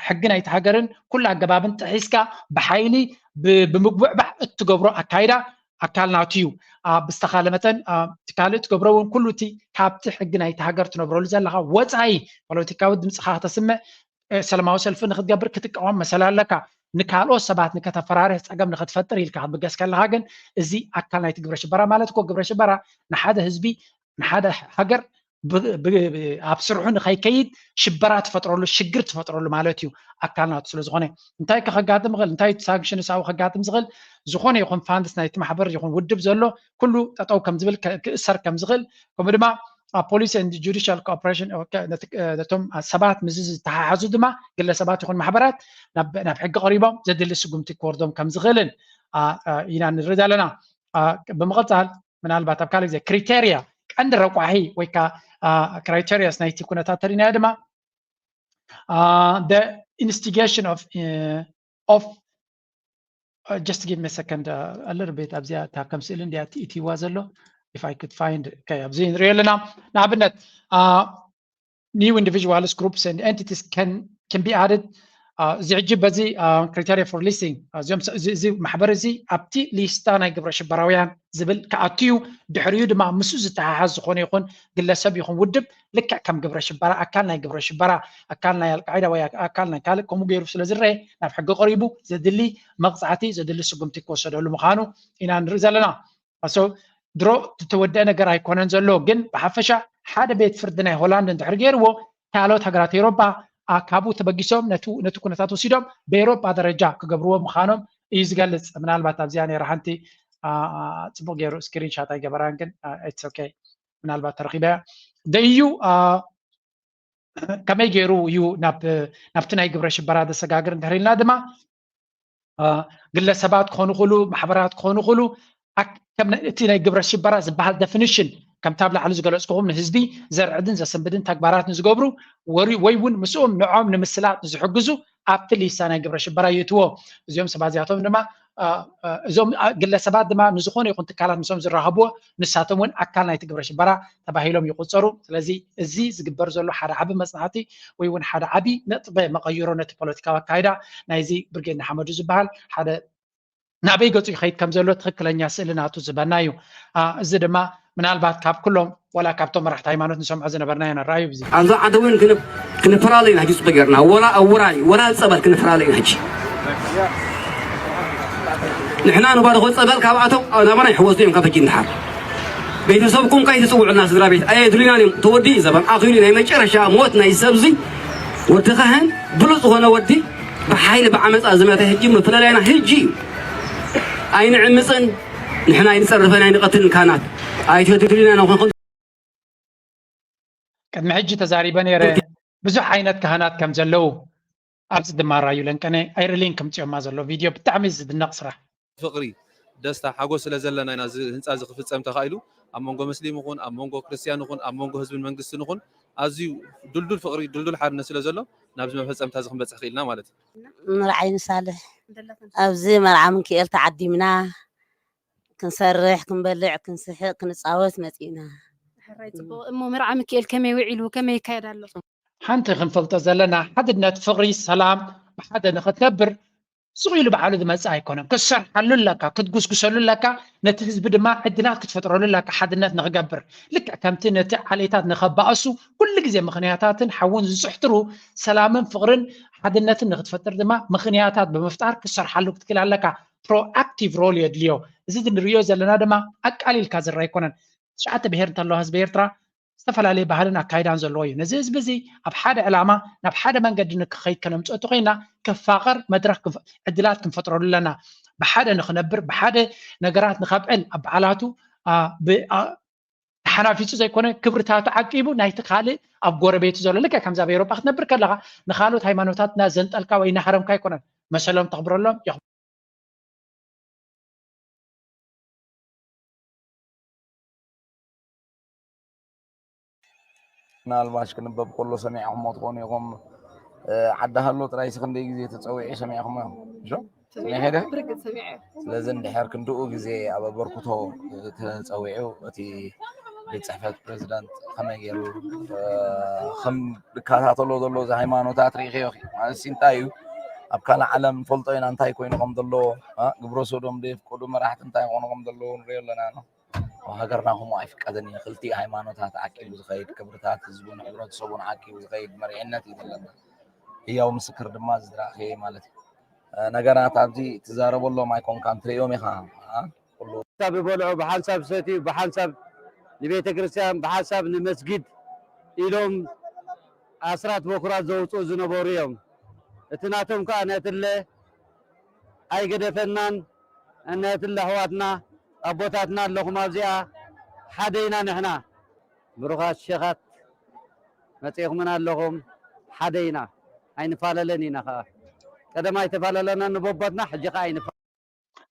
ሕጊ ናይቲ ሃገርን ኩሉ ኣገባብን ጥሒስካ ብሓይሊ ብምጉዕባዕ እትገብሮ ኣካይዳ ኣካል ናቱ እዩ። ብዝተኻለ መጠን ካልእ ትገብሮ እውን ኩሉ እቲ ካብቲ ሕጊ ናይቲ ሃገር ትነብረሉ ዘለኻ ወፃኢ ፖለቲካዊ ድምፅኻ ክተስምዕ ሰላማዊ ሰልፊ ንክትገብር ክትቃወም መሰል ኣለካ። ንካልኦት ሰባት ንከተፈራርህ ፀገም ንክትፈጥር ኢልካ ክትብገስ ከለካ ግን እዚ ኣካል ናይቲ ግብረ ሽበራ ማለት እኮ ግብረ ሽበራ ንሓደ ህዝቢ ንሓደ ሃገር ኣብ ስርሑ ንከይከይድ ሽበራ ትፈጥረሉ ሽግር ትፈጥረሉ ማለት እዩ። ኣካል ናቱ ስለዝኾነ እንታይ ከጋጥም ይኽእል እንታይ ሳንክሽንስ ኣብኡ ከጋጥም ዝኽእል ዝኾነ ይኹን ፋንድስ ናይቲ ማሕበር ይኹን ውድብ ዘሎ ኩሉ ጠጠው ከም ዝብል ክእሰር ከም ዝኽእል ከምኡ ድማ ፖሊሲ ን ጁዲሻል ኮኦፕሬሽን ነቶም ሰባት ምዚ ዝተሓሓዙ ድማ ግለሰባት ይኹን ማሕበራት ናብ ሕጊ ቀሪቦም ዘድሊ ስጉምቲ ክወርዶም ከም ዝኽእልን ኢና ንርኢ ዘለና። ብምቕፃል ምናልባት ኣብ ካልእ ግዜ ክሪቴርያ ቀንዲ ረቋሒ ወይ ከዓ ክራይቴሪያስ ናይቲ ኩነታት ተሪናዮ ድማ the instigation of of just give me a second a little bit ኣብዚኣ እታ ከም ስእሊ እንዲያ እትይዋ ዘሎ if I could find okay ኣብዚ ንሪኦ ኣለና። ንኣብነት new individuals groups and entities can can be added እዚ ሕጂ በዚ criteria for listing እዚ ማሕበር እዚ ኣብቲ ሊስታ ናይ ግብረ ሽበራውያን ዝብል ክኣቱ እዩ። ድሕሪኡ ድማ ምስኡ ዝተሓሓዝ ዝኾነ ይኹን ግለሰብ ይኹን ውድብ ልክዕ ከም ግብረ ሽበራ ኣካል ናይ ግብረ ሽበራ ኣካል ናይ ኣልቃዒዳ ወይ ኣካል ናይ ካልእ ከምኡ ገይሩ ስለ ዝረአ ናብ ሕጊ ቀሪቡ ዘድሊ መቕፃዕቲ ዘድሊ ስጉምቲ ክወሰደሉ ምዃኑ ኢና ንርኢ ዘለና። ድሮ ዝተወደአ ነገር ኣይኮነን ዘሎ ግን ብሓፈሻ ሓደ ቤት ፍርዲ ናይ ሆላንድ እንድሕር ገይርዎ ካልኦት ሃገራት ኤውሮጳ ካብኡ ተበጊሶም ነቲ ኩነታት ወሲዶም ብኤውሮጳ ደረጃ ክገብርዎ ምዃኖም እዩ ዝገልፅ። ምናልባት ኣብዚኣ ነይራ ሓንቲ ፅቡቅ ገይሩ ስክሪን ሻት ኣይገበራን ግን it's okay ምናልባት ተረኪበያ ደዩ ከመይ ገይሩ እዩ ናብቲ ናይ ግብረ ሽበራ ዘሰጋግር እንድሕር ኢልና ድማ ግለሰባት ክኾኑ ክእሉ ማሕበራት ክኾኑ ክእሉ እቲ ናይ ግብረ ሽበራ ዝበሃል ደፊኒሽን ከምታ ኣብ ላዕሊ ዝገለፅኩኹም ንህዝቢ ዘርዕድን ዘሰንብድን ተግባራት ንዝገብሩ ወይ እውን ምስኦም ንዖም ንምስላጥ ንዝሕግዙ ኣብቲ ሊስታ ናይ ግብረ ሽበራ ይእትዎ። እዚኦም ሰባት እዚኣቶም ድማ እዞም ግለሰባት ድማ ንዝኾነ ይኹን ትካላት ምስኦም ዝራኸብዎ ንሳቶም እውን ኣካል ናይቲ ግብረ ሽበራ ተባሂሎም ይቁፀሩ። ስለዚ እዚ ዝግበር ዘሎ ሓደ ዓቢ መፅናዕቲ ወይ እውን ሓደ ዓቢ ነጥበ መቐይሮ ነቲ ፖለቲካዊ ኣካይዳ ናይዚ ብርጌድ ንሓመዱ ዝበሃል ሓደ ናበይ ገፁ ይኸይድ ከም ዘሎ ትኽክለኛ ስእሊ ናቱ ዝበና እዩ። እዚ ድማ ምናልባት ካብ ኩሎም ወላ ካብቶም መራሕቲ ሃይማኖት ንሰምዖ ዝነበርና ኢና ራእዩ ብዚ ኣንዛ ዓደ እውን ክንፈላለ ኢና ሕጂ ፅቡቅ ጌርና ወላ ኣብ ውራይ ወላ ኣብ ፀበል ክንፈላለ ኢና ሕጂ ንሕና ንባርኾ ፀበል ካብኣቶም ናባና ይሕወሱ እዮም ካብ ሕጂ ንድሓር ቤተሰብኩም ከይትፅውዑልና ስድራ ቤት ኣየድልዩናን እዮም ተወዲ እዩ ዘበን ኣኺሉ ናይ መጨረሻ ሞት ናይ ሰብዚ ወዲ ካህን ብሉፅ ዝኾነ ወዲ ብሓይሊ ብዓመፃ ዝመተ ሕጂ መፈላለያና ሕጂ እዩ ኣይንዕምፅን ንሕና ኣይንፀርፍን ኣይንቐትልን ካህናት ኣይትድልዩና ንኹንኹም ቅድሚ ሕጂ ተዛሪበ ነይረ ብዙሕ ዓይነት ካህናት ከም ዘለዉ ኣብዚ ድማ ራዩ ለንቀነ ኣይርሊን ከምፅዮማ ዘሎ ቪድዮ ብጣዕሚ ዝድነቕ ስራሕ ፍቕሪ ደስታ ሓጎስ ስለ ዘለና ኢና እዚ ህንፃ እዚ ክፍፀም ተኻኢሉ ኣብ መንጎ መስሊም ይኹን ኣብ መንጎ ክርስትያን ይኹን ኣብ መንጎ ህዝብን መንግስትን ይኹን ኣዝዩ ድልዱል ፍቕሪ ድልዱል ሓድነት ስለ ዘሎ ናብዚ መፈጸምታ እዚ ክንበጽሕ ክኢልና ማለት እዩ። ምርዓይ ንሳልሕ ኣብዚ መርዓ ምክኤል ተዓዲምና ክንሰርሕ ክንበልዕ ክንስሕቕ ክንፃወት መፂእና። ሕራይ ፅቡቕ እሞ መርዓ ምክኤል ከመይ ውዒሉ ከመይ ይካየድ ኣሎ? ሓንቲ ክንፈልጦ ዘለና ሓድነት ፍቕሪ ሰላም ብሓደ ንኽትነብር ስቕ ኢሉ ባዕሉ ዝመፅእ ኣይኮነን። ክትሰርሓሉ ኣለካ፣ ክትጉስጉሰሉ ኣለካ፣ ነቲ ህዝቢ ድማ ዕድላት ክትፈጥረሉ ኣለካ ሓድነት ንኽገብር። ልክዕ ከምቲ ነቲ ዓሌታት ንኸባእሱ ኩሉ ግዜ ምኽንያታትን ሓውን ዝፅሕትሩ ሰላምን ፍቕርን ሓድነትን ንኽትፈጥር ድማ ምኽንያታት ብምፍጣር ክትሰርሓሉ ክትክእል ኣለካ። ፕሮኣክቲቭ ሮል የድልዮ። እዚ ንሪኦ ዘለና ድማ ኣቃሊልካ ዝረኣ ኣይኮነን። ትሽዓተ ብሄር እንተለዋ ህዝቢ ኤርትራ ዝተፈላለየ ባህልን ኣካይዳን ዘለዎ እዩ። ነዚ ህዝቢ እዚ ኣብ ሓደ ዕላማ ናብ ሓደ መንገዲ ንክኸይድ ከነምፅኦ እንተኮይና ከፋቐር መድረክ ዕድላት ክንፈጥረሉ ኣለና። ብሓደ ንክነብር ብሓደ ነገራት ንከብዕል ኣብ በዓላቱ ተሓናፊፁ ዘይኮነ ክብርታቱ ዓቂቡ ናይቲ ካልእ ኣብ ጎረቤቱ ዘሎ ልክዕ ከምዚ ኣብ ኤሮጳ ክትነብር ከለካ ንካልኦት ሃይማኖታትና ዘንጠልካ ወይ እናሃረምካ ኣይኮነን መሰሎም ተኽብረሎም ምናልባሽ ክንበብ ከሎ ሰሚዕኹሞ ትኾኑ ኢኹም። ዓዲ ሃሎ ጥራይሲ ክንደይ ግዜ ተፀዊዑ ሰሚዕኹሞ ኢኹም? እሾ? ሰሚዐ ዶ? ስለዚ እንድሕር ክንድኡ ግዜ ኣብ ኣበርክቶ ተፀዊዑ እቲ ቤት ፅሕፈት ፕሬዚዳንት ከመይ ገይሩ ከም ዝከታተሎ ዘሎ እዚ ሃይማኖታት ርኢኽዮ ኢኺ። ማለት ሲ እንታይ እዩ ኣብ ካልእ ዓለም ንፈልጦ ኢና እንታይ ኮይኑ ከም ዘለዎ ግብረ ሶዶም ዘየፍቅዱ መራሕቲ እንታይ ኮይኑ ከም ዘለዎ ንሪኦ ኣለና። ኣብ ሃገርና ከምኡ ኣይፍቀድን እዩ። ክልቲኡ ሃይማኖታት ዓቂቡ ዝኸይድ ክብርታት ህዝቡን ሕብረተሰቡን ዓቂቡ ዝኸይድ መሪሕነት እዩ ዘለና። ህያው ምስክር ድማ ዝረኣኽየ ማለት እዩ። ነገራት ኣብዚ ትዛረበሎም ኣይኮንካን ትርእዮም ኢኻ። ኩሉ ሓንሳብ ይበልዑ፣ ብሓንሳብ ዝሰትዩ፣ ብሓንሳብ ንቤተ ክርስቲያን፣ ብሓንሳብ ንመስጊድ ኢሎም ኣስራት በኩራት ዘውፅኡ ዝነበሩ እዮም። እቲ ናቶም ከዓ ነትለ ኣይገደፈናን። እነትለ ኣሕዋትና ኣቦታትና ኣለኹም ኣብዚኣ ሓደ ኢና ንሕና። ብሩኻት ሸኻት መፂእኹምና ኣለኹም ሓደ ኢና ኣይንፋለለን ኢና ከዓ ቀደም ኣይተፋለለና ንቦቦትና ሕጂ ከዓ ኣይንፋ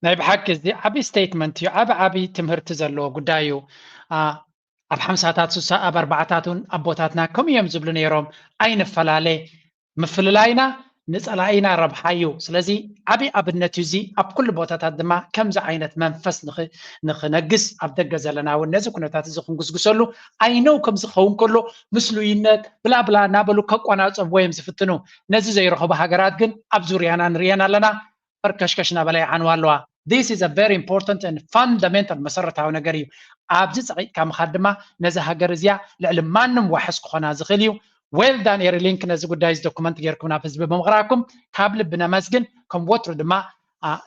ናይ ብሓቂ እዚ ዓቢ ስቴትመንት እዩ ዓቢ ዓቢ ትምህርቲ ዘለዎ ጉዳይ እዩ ኣብ ሓምሳታት ሱሳ ኣብ ኣርባዕታት እውን ኣቦታትና ከምኡ እዮም ዝብሉ ነይሮም ኣይንፈላለ ምፍልላይና ንጸላኢና ረብሓ እዩ ስለዚ ዓቢ ኣብነት እዩ እዚ ኣብ ኩሉ ቦታታት ድማ ከምዚ ዓይነት መንፈስ ንኽነግስ ኣብ ደገ ዘለና እውን ነዚ ኩነታት እዚ ክንጉስጉሰሉ ኣይነው ከምዚ ክኸውን ከሎ ምስሉይነት ብላብላ እናበሉ ከቋናፀብዎ እዮም ዝፍትኑ ነዚ ዘይረኸቡ ሃገራት ግን ኣብ ዙርያና ንርእየን ኣለና ፈርከሽከሽ እናበላ ይዓንዋ ኣለዋ this is a very important and fundamental መሰረታዊ ነገር እዩ ኣብዚ ፀቂጥካ ምኻድ ድማ ነዚ ሃገር እዚኣ ልዕሊ ማንም ዋሕስ ክኾና ዝኽእል እዩ well done Erilink ነዚ ጉዳይ እዚ ዶኩመንት ጌርኩም ናብ ህዝቢ ብምቕራብኩም ካብ ልቢ ነመስግን ከም ወትሩ ድማ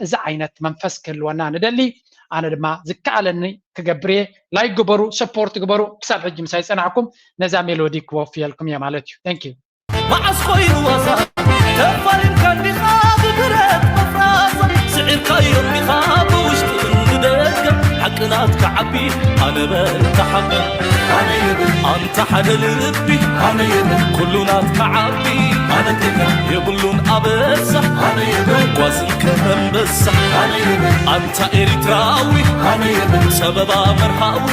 እዚ ዓይነት መንፈስ ክህልወና ንደሊ ኣነ ድማ ዝከኣለኒ ክገብር እየ like ግበሩ support ግበሩ ክሳብ ሕጂ ምሳይ ዝፀናሕኩም ነዛ ሜሎዲ ክወፍየልኩም እየ ማለት እዩ thank you መዓስ ኮይኑ ዋዛ ተፋሊምካ እንዲኻ ብብረት መፍራስ ስዒርካዮ እንዲኻ ብውሽጢ እንድደገ ሓቂ ናትካ ዓቢ ኣነ በል ተሓቢ ኣንታ ሓደ ልቢ ኣነ የብል ኩሉ ናትካ ዓቢ ኣነ ቴካ የብሉን ኣበሳ ኣነ የብል ጓዝን ከመንበሳ ኣነ የብል ኣንታ ኤሪትራዊ ኣነ የብል ሰበባ መርሃዊ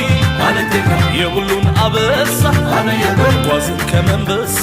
ኣነ ቴካ የብሉን ኣበሳ ኣነ የብል ጓዝን ከመንበሳ